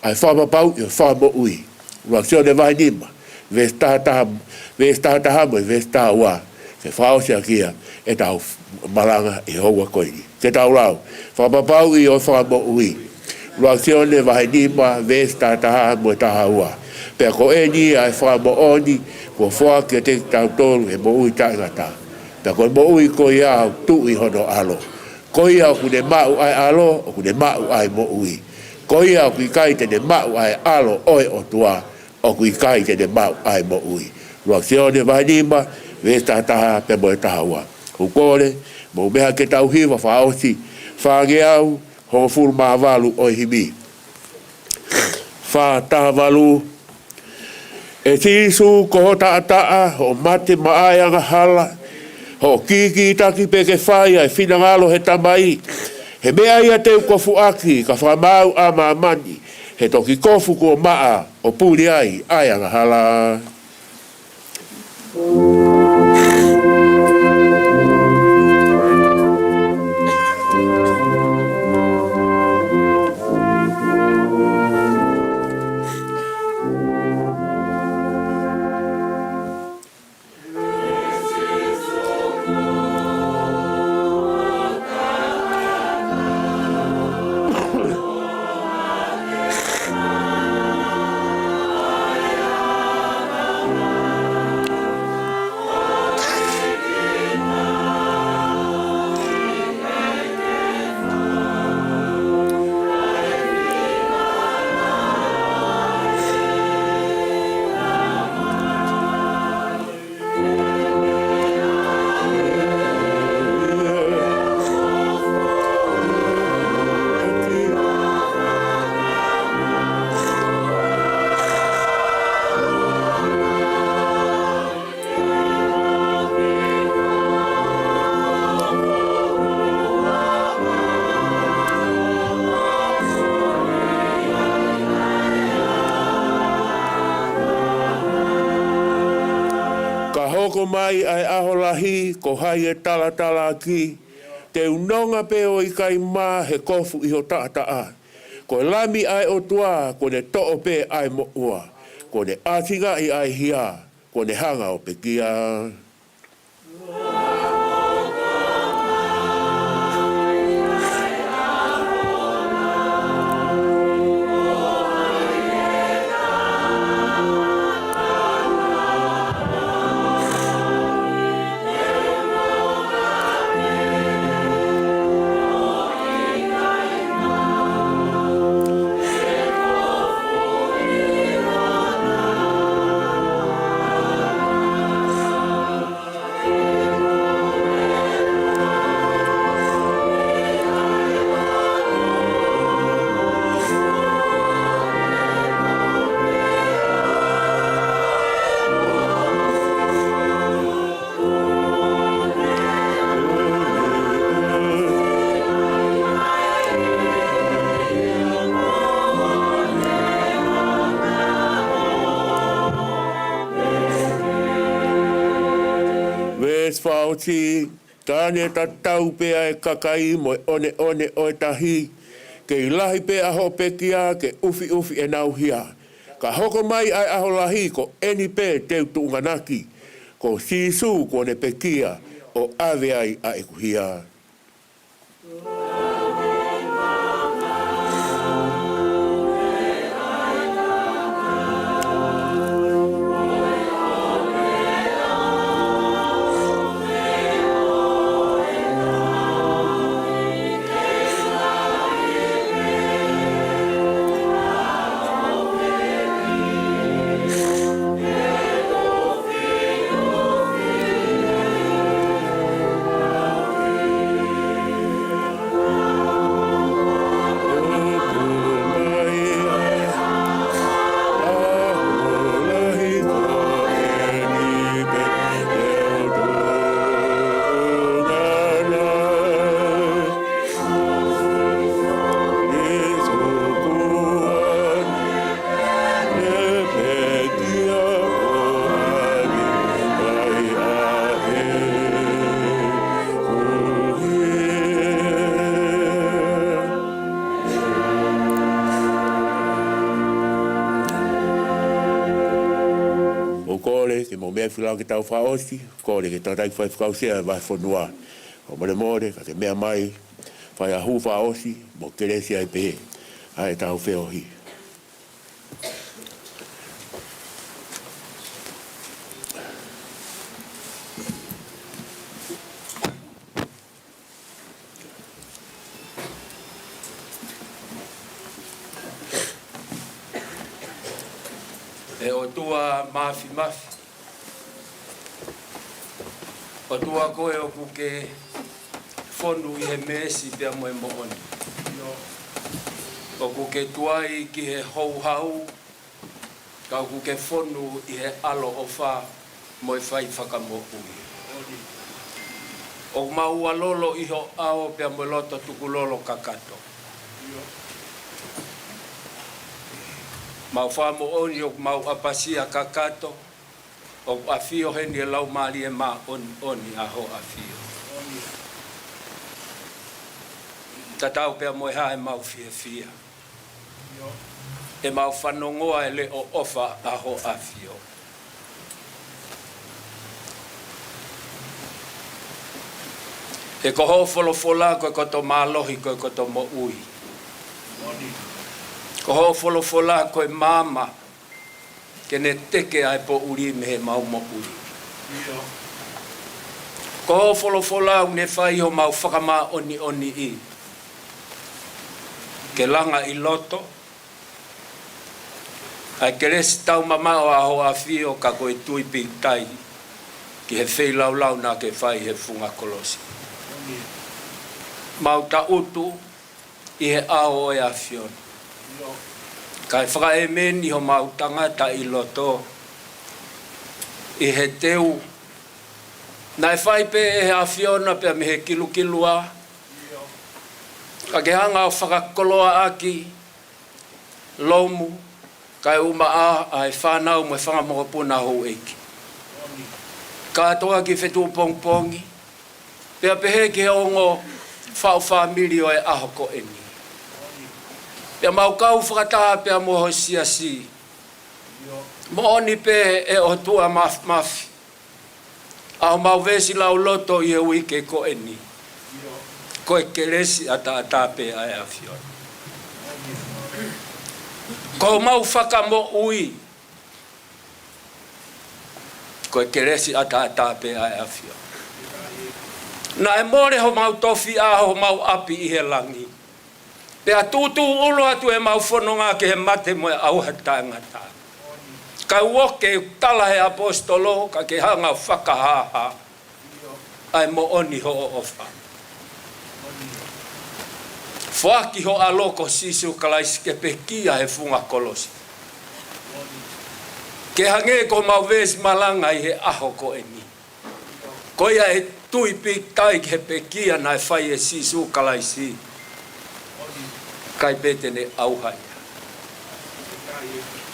ʻa e fakapapauʻi ʻo e Fakamoʻui, ʻuluaki Sione vahe nima, veesi taha taha, veesi taha taha mo e veesi taha ua, ke fakaʻosi ʻaki ia ʻetau malanga ʻi he houa ko eni. Ke tau lau. Fakapapauʻi ʻo e Fakamoʻui. ʻUluaki Sione vahe nima, veesi taha taha mo e taha ua. Pea ko eni ʻa e fakamoʻoni kuo foaki kiate kitautolu ʻe he moʻui taʻengata. Pea ko e moʻui ko ia ʻoku tuʻu ʻi hono ʻAlo. Ko ia ʻoku ne maʻu ʻa e ʻAlo, ʻoku ne maʻu ʻa e moʻui. Ko ia ʻoku ʻikai te ne maʻu ʻa e ʻAlo ʻo e ʻOtua, ʻoku ʻikai te ne maʻu ʻa e moʻui. ʻUluaki Sione vahe nima, veesi taha taha pea mo e taha ua. ʻOku ou kole, mou meʻa ke tau hiva fakaʻosi, fāngeau hongofulu mā valu ʻo e himi. Fā taha valu. ʻE Sīsū, ko ho taʻataʻa, hoʻo mate maʻa e angahala, hoʻo kīkītaki pē ke fai ʻa e finangalo ʻo e Tamai, he meʻa ia te u kofuʻaki, ka fakamaau ʻa māmani, he toki kofu kuo maʻa ʻo puli ai ʻa e angahala. Ka hoko mai ʻa e ʻaho lahi, ko hai ʻe talatalaaki, te u nonga pē ʻo ʻikai mā he kofu ʻi ho taʻataʻa. Ko e Lami ʻa e ʻOtua, kuo ne toʻo pē ʻa e moʻua, kuo ne ʻasingaʻi ʻa e hia, kuo ne hanga ʻo pekia. Veesi fā ʻosi, ka ne tatau pē ʻa e kakai mo e ʻoneʻone ʻo e tahi, kei lahi pē ʻa hoʻo pekia ke ʻufiʻufi ʻenau hia. Ka hoko mai ʻa e ʻaho lahi, ko eni pē te u tuʻunganaki, ko Sīsū kuo ne pekia ʻo ʻave ai ʻa ʻeku hia. ʻOku ou kole ke mou meʻa fila ke tau fakaʻosi, kole ke tau taki fai fakaʻosi ʻa e vahefonua. ʻOku molemole, ka ke meʻa mai, fai ʻa e hū fakaʻosi, mo kelesi ai pē ʻa e tau feohi. ʻOtua Māfimafi, ʻOtua koe ʻoku ke fonu ʻi he meesi pea mo e moʻoni. ʻOku ke tuai ki he houhau, ka ʻoku ke fonu ʻi he ʻaloʻofa mo e fai fakamoʻui. ʻOku mau ʻalolo ʻi ho ʻao pea mo e loto tukulolo kakato. Mau fakamoʻoni ʻoku mau ʻapasia kakato, ʻoku ʻafio heni e Laumālie Māʻoniʻoni ʻa ho ʻAfio. Tatau pea mo e hā ʻemau fiefia, ʻemau fanongoa e leʻo ʻofa ʻa ho ʻAfio. He ko hoʻo folofola ko e koto mālohi, ko e koto moʻui. Ko hoʻo folofola ko e maama ke ne teke ʻa e poʻuli mei heʻemau moʻui. Ko hoʻo folofola ʻoku ne fai homau fakamāʻoniʻoniʻi ke langa ʻi loto ʻa e kelesi taumamaʻo ʻa ho ʻAfio, ka ko e tui pīkitai ki he feilaulau naʻa ke fai he funga kolosi. Mau tangutu ʻi he ʻao ʻo e ʻAfiona, kae fakaʻēmeni homau tangata ʻi loto ʻi he teu naʻe fai pē ʻe he ʻAfiona pea mei he kilukilua, ka ke hanga ʻo fakakoloaʻaki lomu, kae ʻumaʻā ʻa e fānau mo e fanga mokopuna houʻeiki, kātoa ki fetuʻupongipongi, pea pehē ki he ongo faʻu fāmili ʻo e ʻaho ko eni. Pea mau kau fakataha pea mo ho siasi. Moʻoni pē ʻe ʻOtua Māfimafi ʻa homau veesi lauloto ʻi he uike ko eni, ko e kelesi ʻataʻatā pē ʻa e ʻAfiona. Ko homau fakamoʻui, ko e kelesi ʻataʻatā pē ʻa e ʻAfiona. Naʻe mole homau tofiʻa, homau ʻapi ʻi he langi, pea tuʻutuʻu ʻulu atu ʻemau fononga ki he mate mo e ʻauha taʻengata. Ka ʻoku ke tala he ʻaposetolo, ka ke hanga ʻo fakahāhā ʻa e moʻoni hoʻo ʻofa. Foaki ho ʻAlo ko Sīsū Kalaisi ke pekia he funga kolosi, ke hangē ko homau veesi malanga ʻi he ʻaho ko eni. Ko ia ʻe tui pīkitai ki he pekia naʻe fai ʻe Sīsū Kalaisi, ʻikai pē te ne ʻauha ia,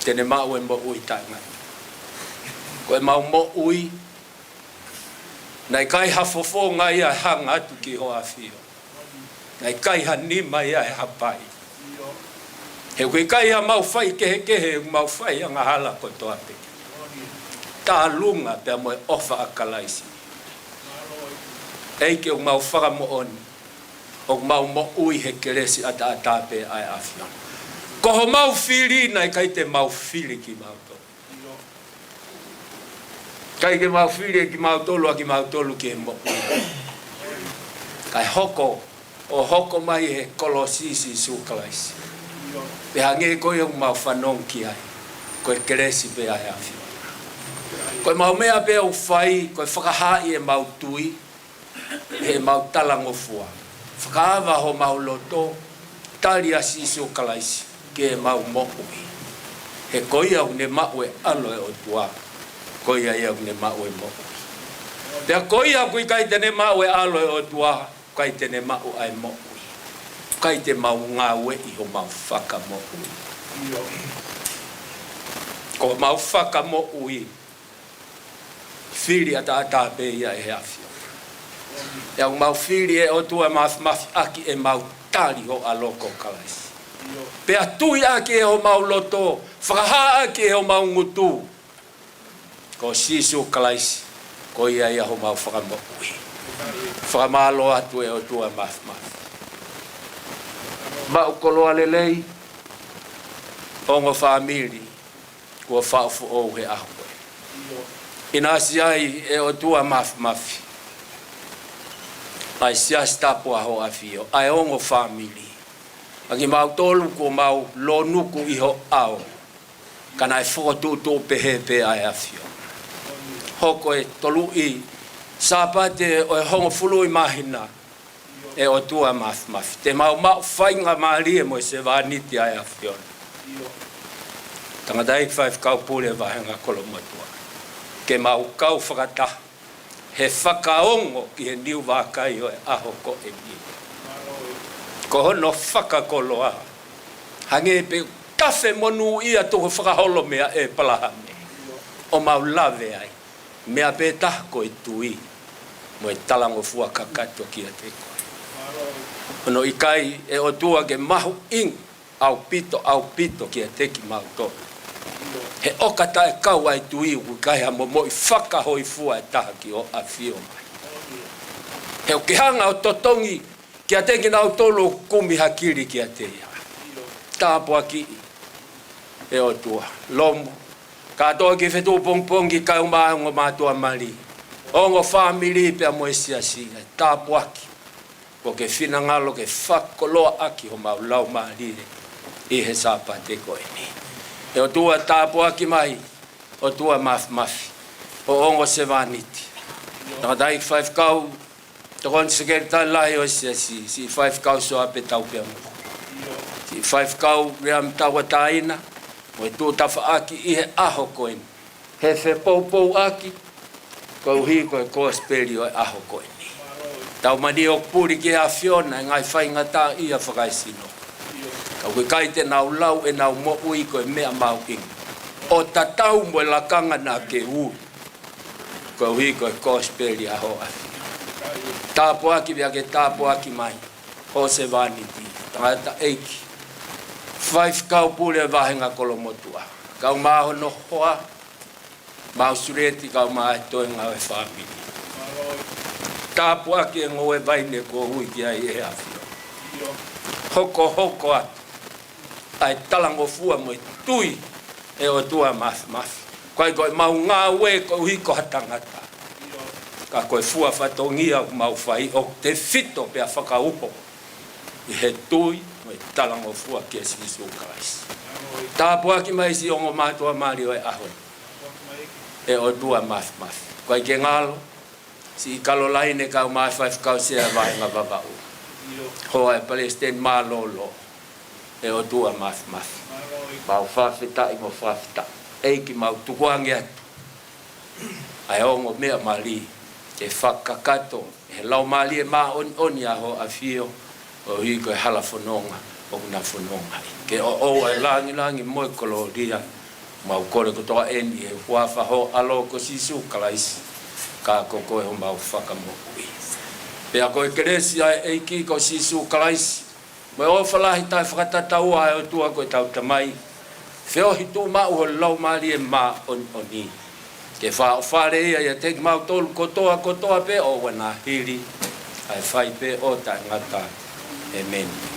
te ne maʻu e moʻui taʻengata. Ko ʻemau moʻui, naʻe ʻikai ha fofonga ia ʻe hanga atu ki ho ʻAfio. Naʻe ʻikai ha nima ia ʻe hapai. He ʻoku ʻikai haʻamau fai kehekehe, ʻoku mau fai angahala kotoa pē. Tālunga pea mo e ʻofa ʻa Kalaisi. ʻEiki, ʻoku mau fakamoʻoni ʻoku mau moʻui he kelesi ʻataʻatā pē ʻa e ʻAfiona. Ko homau fili naʻe ʻikai te mau fili kimautolu. ʻIkai ke mau fili ʻe kimautolu ʻa kimautolu ki he moʻui, kae hoko ʻo hoko mai he kolosi Sīsū Kalaisi. Pea hangē ko ia ʻoku mau fanongo ki ai, ko e kelesi pē ʻa e ʻAfiona. Ko ʻemau meʻa pē ʻoku fai, ko e fakahaaʻi ʻemau tui, heʻemau talangofua, fakaava homau loto, tali ʻa Sīsū Kalaisi ki heʻemau moʻui. He ko ia ʻoku ne maʻu e ʻAlo ʻo e ʻOtua, ko ia ia ʻoku ne maʻu e moʻui. Pea ko ia ʻoku ʻikai te ne maʻu e ʻAlo ʻo e ʻOtua, ʻikai te ne maʻu ʻa e moʻui. ʻIkai te mau ngāueʻi homau fakamoʻui. Ko homau fakamoʻui, fili ʻataʻatā pē ia ʻe he ʻAfiona. Pea ʻoku mau fili, ʻe ʻOtua Māfimafi, ʻaki ʻemau tali ho ʻAlo ko Kalaisi, pea tui ʻaki ʻe homau loto, fakahā ʻaki ʻe homau ngutu, ko Sīsū Kalaisi, ko ia ia homau fakamoʻui. Fakamālō atu, ʻe ʻOtua Māfimafi. Maʻu koloa lelei, ongo fāmili kuo faʻu foʻou he ʻaho ko ē. ʻInasi ai, ʻe ʻOtua Māfimafi, ʻa e Siasi Tapu ʻa ho ʻAfio, ʻa e ongo fāmili, ʻa kimautolu kuo mau lōnuku ʻi ho ʻao, Ka naʻe fokotuʻutuʻu pehē pē ʻa e ʻAfiona. Hoko e tolu ʻi Sāpate ʻo e hongofulu ʻi māhina, ʻe ʻOtua Māfimafi. Te mau maʻu faingamālie mo e sevāniti ʻa e ʻAfiona. Tangataʻeiki Faifekau Pule Vahenga Kolomotuʻa. Ke mau kau fakataha he fakaongo ki he niu vākai ʻo e ʻaho ko eni. Ko hono fakakoloa. Hangē pē tafe monūʻia tukufakaholo meia ʻĒpalahame. ʻO mau lave ai. Meʻa pē taha ko e tui. Mo e talangofua kakato kiate koe. Hono ʻikai ʻe ʻOtua ke mahuʻinga ʻaupito, ʻaupito kiate kimautolu. He ʻoka taʻekau ʻa e tui ʻoku ʻikai ha momoʻi fakahōifua ʻe taha ki hoʻo ʻafio mai. He ʻoku ke hanga ʻo totongi kiate kinautolu ʻoku kumi ha kili kiate ia. Tāpuakiʻi ʻe ʻOtua. Lomo. Kātoa ki fetuʻu pongipongi kae ʻumaʻā ongo mātuʻa mali. Ongo fāmili pea mo e siasi. Tāpuaki. Ko ke finangalo ke fakakoloaʻaki homau laumālie ʻi he Sāpate ko eni. ʻE ʻOtua tāpuaki mai, ʻOtua Māfimafi, ʻo ongo sevāniti. Tangataʻeiki Faifekau, Tokoni Sekelitali Lahi ʻo e Siasi, siʻi Faifekau Soape Taupeamoa. Siʻi Faifekau Liam Tauʻatāina, mo e tuʻu tafaʻaki ʻi he ʻaho ko eni. He fepoupouaki, koeʻuhi ko e kosipeli ʻo e ʻaho ko eni. Tau mani ʻo puli ki he ʻAfiona, ʻa e ngaahi faingataʻaʻia fakaesino. Ka ʻoku ʻikai te nau lau ʻenau moʻui ko e meʻa mahuʻinga. ʻO tatau mo e lakanga naʻa ke ui. Koeʻuhi ko e kosipeli ʻa hoʻo ʻAfio. Tāpuaki pea ke tāpuaki mai. Hoʻo sevāniti. Tangataʻeiki. Faifekau Pule Vahenga Kolomotuʻa. Kae ʻumaʻā hono hoa. Mau suleti kae ʻumaʻā e toenga ʻo e fāmili. Tāpuaki e ngoue vaine kuo ui ki ai ʻe he ʻAfio. Hokohoko atu ʻa e talangofua mo e tui ʻe ʻOtua Māfimafi. ʻIkai ko ʻemau ngāue koeʻuhi ko ha tangata. Ka ko e fua fatongia ʻoku mau fai ʻoku tefito pea fakauho ʻi he tui mo e talangofua kia Sīsū Kalaisi. Tāpuaki mai siʻi ongo mātuʻa mali ʻo e ʻaho ni. ʻE ʻOtua Māfimafi. ʻIkai ke ngalo, siʻi Kalolaine kae ʻumaʻā e Faifekau Sea Vahenga Vavaʻu. Hoa e Palesiteni Mālōlō. ʻE ʻOtua Māfimafi. Mau fakafetaʻi mo fakafetaʻi. ʻEiki mau tukuange atu ʻa e ongo meʻa mali ke fakakakato ʻe he Laumālie Māʻoniʻoni ʻa hoʻo ʻAfio, koeʻuhi ko e hala fononga ʻoku na fononga ai. Ke ʻoʻou ʻa e langilangi mo e kolōlia, mau kole kotoa eni ʻi he huafa ho ʻAlo ko Sīsū Kalaisi, ka ko koe homau Fakamoʻui. Pea ko e kelesi ʻa e ʻEiki ko Sīsū Kalaisi, mo e ʻofa lahi taʻefakatataua ʻa e ʻOtua ko ʻetau Tamai, feohi tuʻumaʻu ho Laumālie Māʻoniʻoni, ke fakaʻofa lelei ia ʻiate kimautolu kotoa kotoa pē ʻo ʻoua naʻa hili, ʻa e fai pē ʻo taʻengata. ʻEmeni.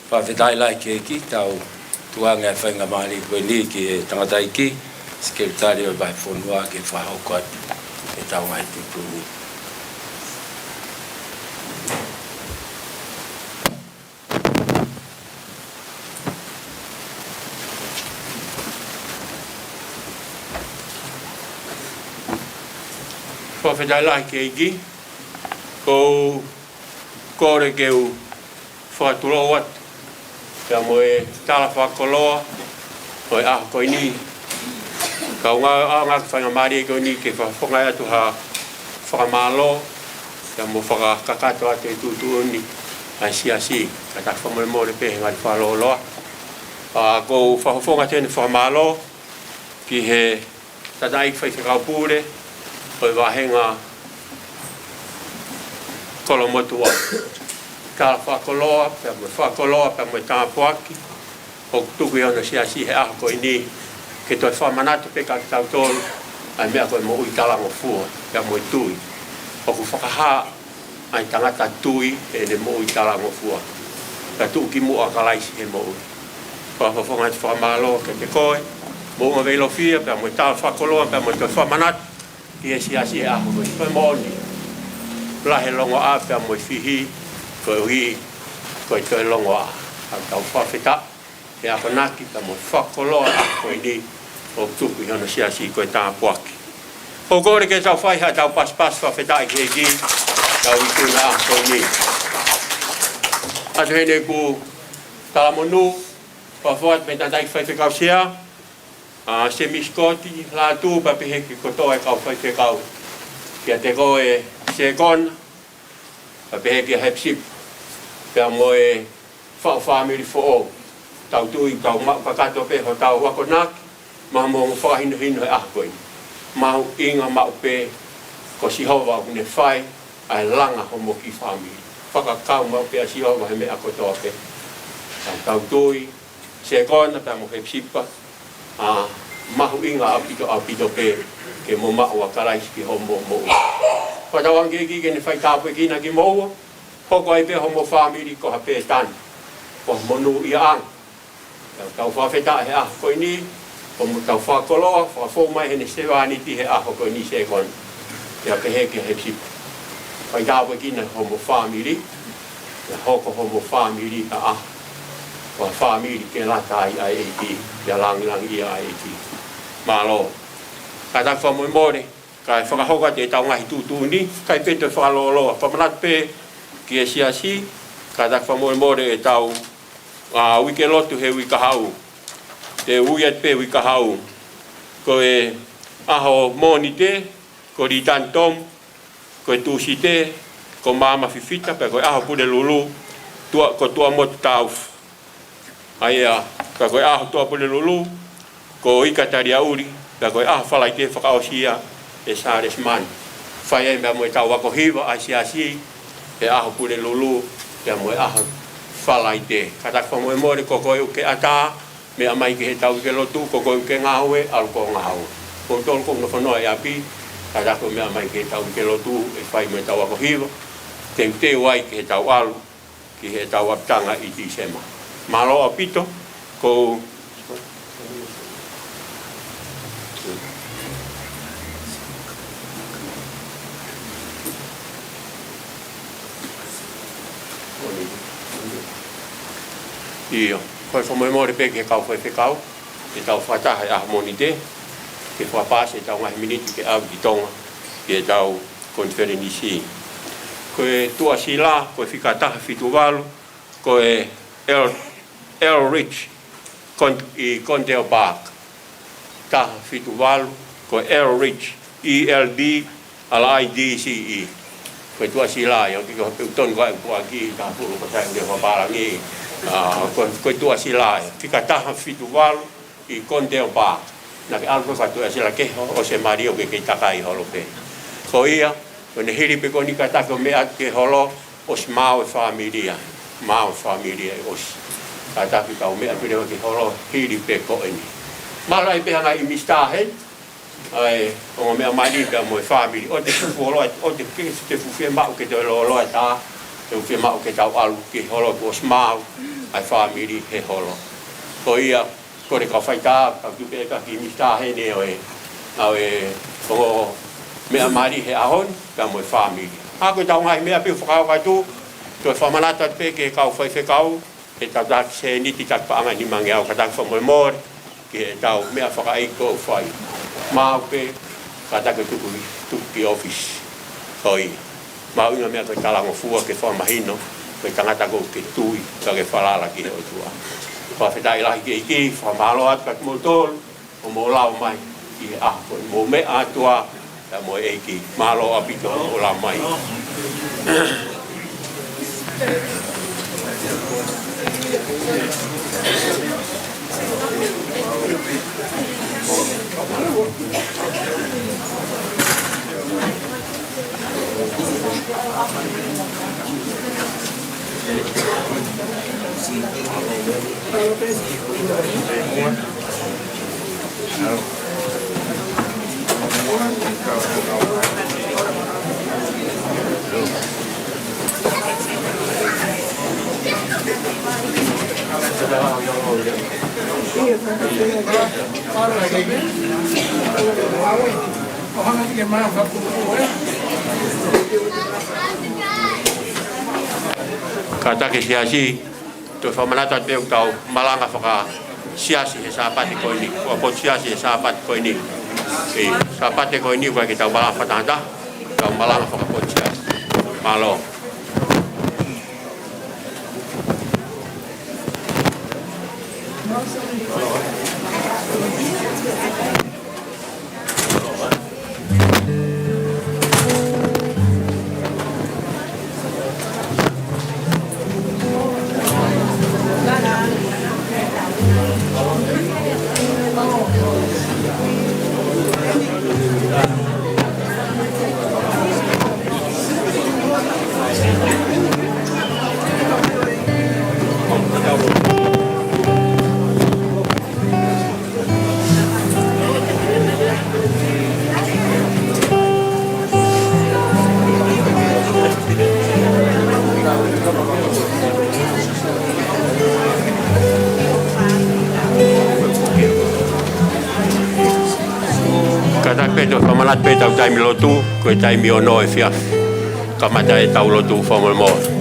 Fakafetaʻi lahi ki he ʻEiki, tau tukuange ʻa e faingamālie ko eni ki he tangataʻeiki, Sekelitali ʻo e Vahefonua ke fakahoko atu ʻetau ngaahi tuʻutuʻuni. Fakafetaʻi lahi ki he ʻEiki, ʻoku ou kole ke u fakatulou atu pea mo e tala fakakoloa ʻo e ʻaho ko eni. Kae ʻumaʻā ʻa e ngaahi faingamālie ko eni ke fakafofongaʻi atu ha fakamālō pea mo fakakakato atu e tuʻutuʻuni ʻa e Siasi, kae ʻatā fakamolemole pē he ngali fakalōloa. ʻA, ʻoku ou fakafofonga atu ʻeni fakamālō ki he tangataʻeiki faifekau pule ʻo e vāhenga Kolomotuʻa. Tala fakakoloa pea mo e fakakoloa pea mo e tāpuaki ʻoku tuku ʻi hono Siasi he ʻaho ko eni, ke toe fakamanatu pē kiate kitautolu ʻa e meʻa ko e moʻui talangofua pea mo e tui. ʻOku fakahā ʻa e tangata tui ʻi heʻene moʻui talangofua, pea tuʻu ki muʻa ʻa Kalaisi he moʻui. Fakafofonga atu e fakamālō kiate koe, moʻunga Veilofia, pea mo e tala fakakoloa pea mo e toe fakamanatu ki he Siasi he ʻaho ko eni. Ko e moʻoni, lahi e longoaʻa pea mo e fihi, koeʻuhi ko e toe longoaʻa. ʻOku tau fakafetaʻi he akonaki pea mo e fakakoloa ʻo e ʻaho ko eni ʻoku tuku ʻi hono Siasi ko e tāpuaki. ʻOku ou kole ke tau fai haʻatau pasipasi fakafetaʻi ki he ʻEiki, tau ikunaʻi ʻa e ʻaho ko eni. ʻOatu heni ʻeku talamonū, fakafofonga atu pē ki he tangataʻeiki faifekau sea, ʻa Semi Sikoti Lātū, pea pehē ki he kotoa e kau faifekau. Kiate koe Sekona, pea pehē kia Hepisipa, pea mo e faʻu fāmili foʻou. Tau tui, tau maʻu kakato pē hotau akonaki, maʻa hoʻomo fakahinohino he ʻaho ko eni. Mahuʻinga maʻu pē ko Sihova ʻoku ne fai ʻa e langa hoʻomo kiʻi fāmili. Fakakau maʻu pē ʻa Sihova he meʻa kotoa pē. Tau, tau tui, Sekona pea mo Hepisipa, ʻa, mahuʻinga ʻaupito, ʻaupito pē ke mo maʻu ʻa Kalaisi ki hoʻomo moʻui. Fakatauange ki he ʻEiki ke ne fai tāpuekina kimoua, hoko ai pē hoʻomo fāmili ko ha pētani, ko ha monūʻiaʻanga. Tau fakafetaʻi he ʻaho ko eni, hoʻomou fakakoloa, fakafou mai heʻene sevāniti he ʻaho ko eni Sekona. Pea pehē kia Hepisipa, fai tāpuekina hoʻomo fāmili, pea hoko hoʻomo fāmili ʻa, ʻa, ko ha fāmili ke lata ai ʻa e ʻEiki, pea langilangiʻia ʻa e ʻEiki. Mālō. Kātaki fakamolemole, kae fakahoko atu ʻetau ngaahi tuʻutuʻuni, ʻikai pē toe fakalōloa, fakamanatu pē ki he Siasi, kātaki fakamolemole ʻetau, ʻa, uike lotu he uike kahaʻu. Te u ui atu pē uike kahaʻu. Ko e ʻaho Mōnite, ko Litani Tomu, ko e Tūsite, ko Māmā Fifita, pea ko e ʻaho Pulelulu, Tua-, ko Tuʻamotu Taufa. ʻA ia, pea ko e ʻaho Tuʻapulelulu, ko Ika Taliaʻuli, pea ko e ʻaho Falaite fakaʻosi ia ʻe Sālesi Mani. Fai ai pea mo ʻetau ako hiva ʻa e Siasi, he ʻaho Pulelulu, pea mo e ʻaho Falaite. Kātaki fakamolemole ko koe ʻoku ke ʻatā, meʻa mai ki heʻetau uike lotu, ko koe ʻoku ke ngāue, ʻalu koe ʻo ngāue. Ko kimoutolu ʻoku nofo noa ʻi ʻapi, kātaki meʻa mai ki heʻetau uike lotu, ʻe fai mo ʻetau ako hiva, teuteu ai ki heʻetau ʻalu ki heʻetau ʻapitanga ʻi Tīsema. Mālō ʻaupito, ko ʻIo, ko e fakamolemole pē ki he kau faifekau, ke tau fakataha he ʻaho Mōnite, ke fakapaasi ʻetau ngaahi miniti ke ʻalu ki Tonga, ki heʻetau konifelenisi. Ko e tuʻasila, ko e fika taha fitu valu, ko e El-, Eldridge, Con-, ʻi Condell Park. Taha fitu valu, ko e Eldridge, E L D R I D G E. Ko e tuʻasila ia, ʻoku ʻikai ke u tonu ko e puʻaki taha pulu ko sai ʻoku ke fakapālangi. ʻA, ko, ko e tuʻasila ia. Fika taha fitu valu ʻi Condell Park. Naʻa ke ʻalu ko e fatu ʻa e sila ke ho-, ʻosi e mali ʻoku ke kei takai holo pē. Ko ia, ko ʻene hili pē ko eni kātaki ʻo meʻa ki he holo, ʻosi maau e fāmili ia. Maau e fāmili ia ʻosi. Kātaki tau meʻa pē leva ki he holo, hili pē ko eni. Mālō ai pē hanga ʻe Misitā Heni, ʻa e ongo meʻa mali pea mo e fāmili. ʻOua te fuoloa, ʻoua te ke, te fuʻu fiemaʻu ke toe lōloa e tā, te u fiemaʻu ke tau ʻalu ki he holo kuo ʻosi maau ʻa e fāmili he holo. Ko ia, kole kau faitā, kau tuku pē kia Misitā Heni ʻo e, ʻa e ongo meʻa mali he ʻaho ni, pea mo e fāmili. ʻA ko ʻetau ngaahi meʻa pē ʻoku fakahoko atu, toe fakamanatu atu pē ki he kau faifekau, ʻetau taki sēniti taki paʻanga ʻe nimangeau, kātaki fakamolemole ki heʻetau meʻa fakaʻeiki ʻoku fai. Maau pē, Kātaki tuku, tuku ki ʻōfisi. ʻOi. Mahuʻinga meʻa ko e talangofua ke fakamahino, ko e tangata ʻoku ke tui, ka ke falala ki he ʻOtua. Fakafetaʻi lahi ki he ʻEiki, fakamālō atu kiate kimoutolu, ʻo mou lava mai ki he ʻaho ko eni, mou meʻa atu ā, pea mo e ʻEiki, mālō ʻaupito hoʻomou lava mai. Kātaki siasi, toe fakamanatu atu pē ʻoku tau malanga fakasiasi he Sāpate ko eni, fakapotu siasi he Sāpate ko eni. ʻI he Sāpate ko eni, ʻoku ʻikai ke tau malanga fakatahataha, tau malanga fakapotu siasi. Mālō. Kātaki pē toe fakamanatu pē ʻetau taimi lotu, ko e taimi ono efiafi. Kamata ʻetau lotu fakamolemole.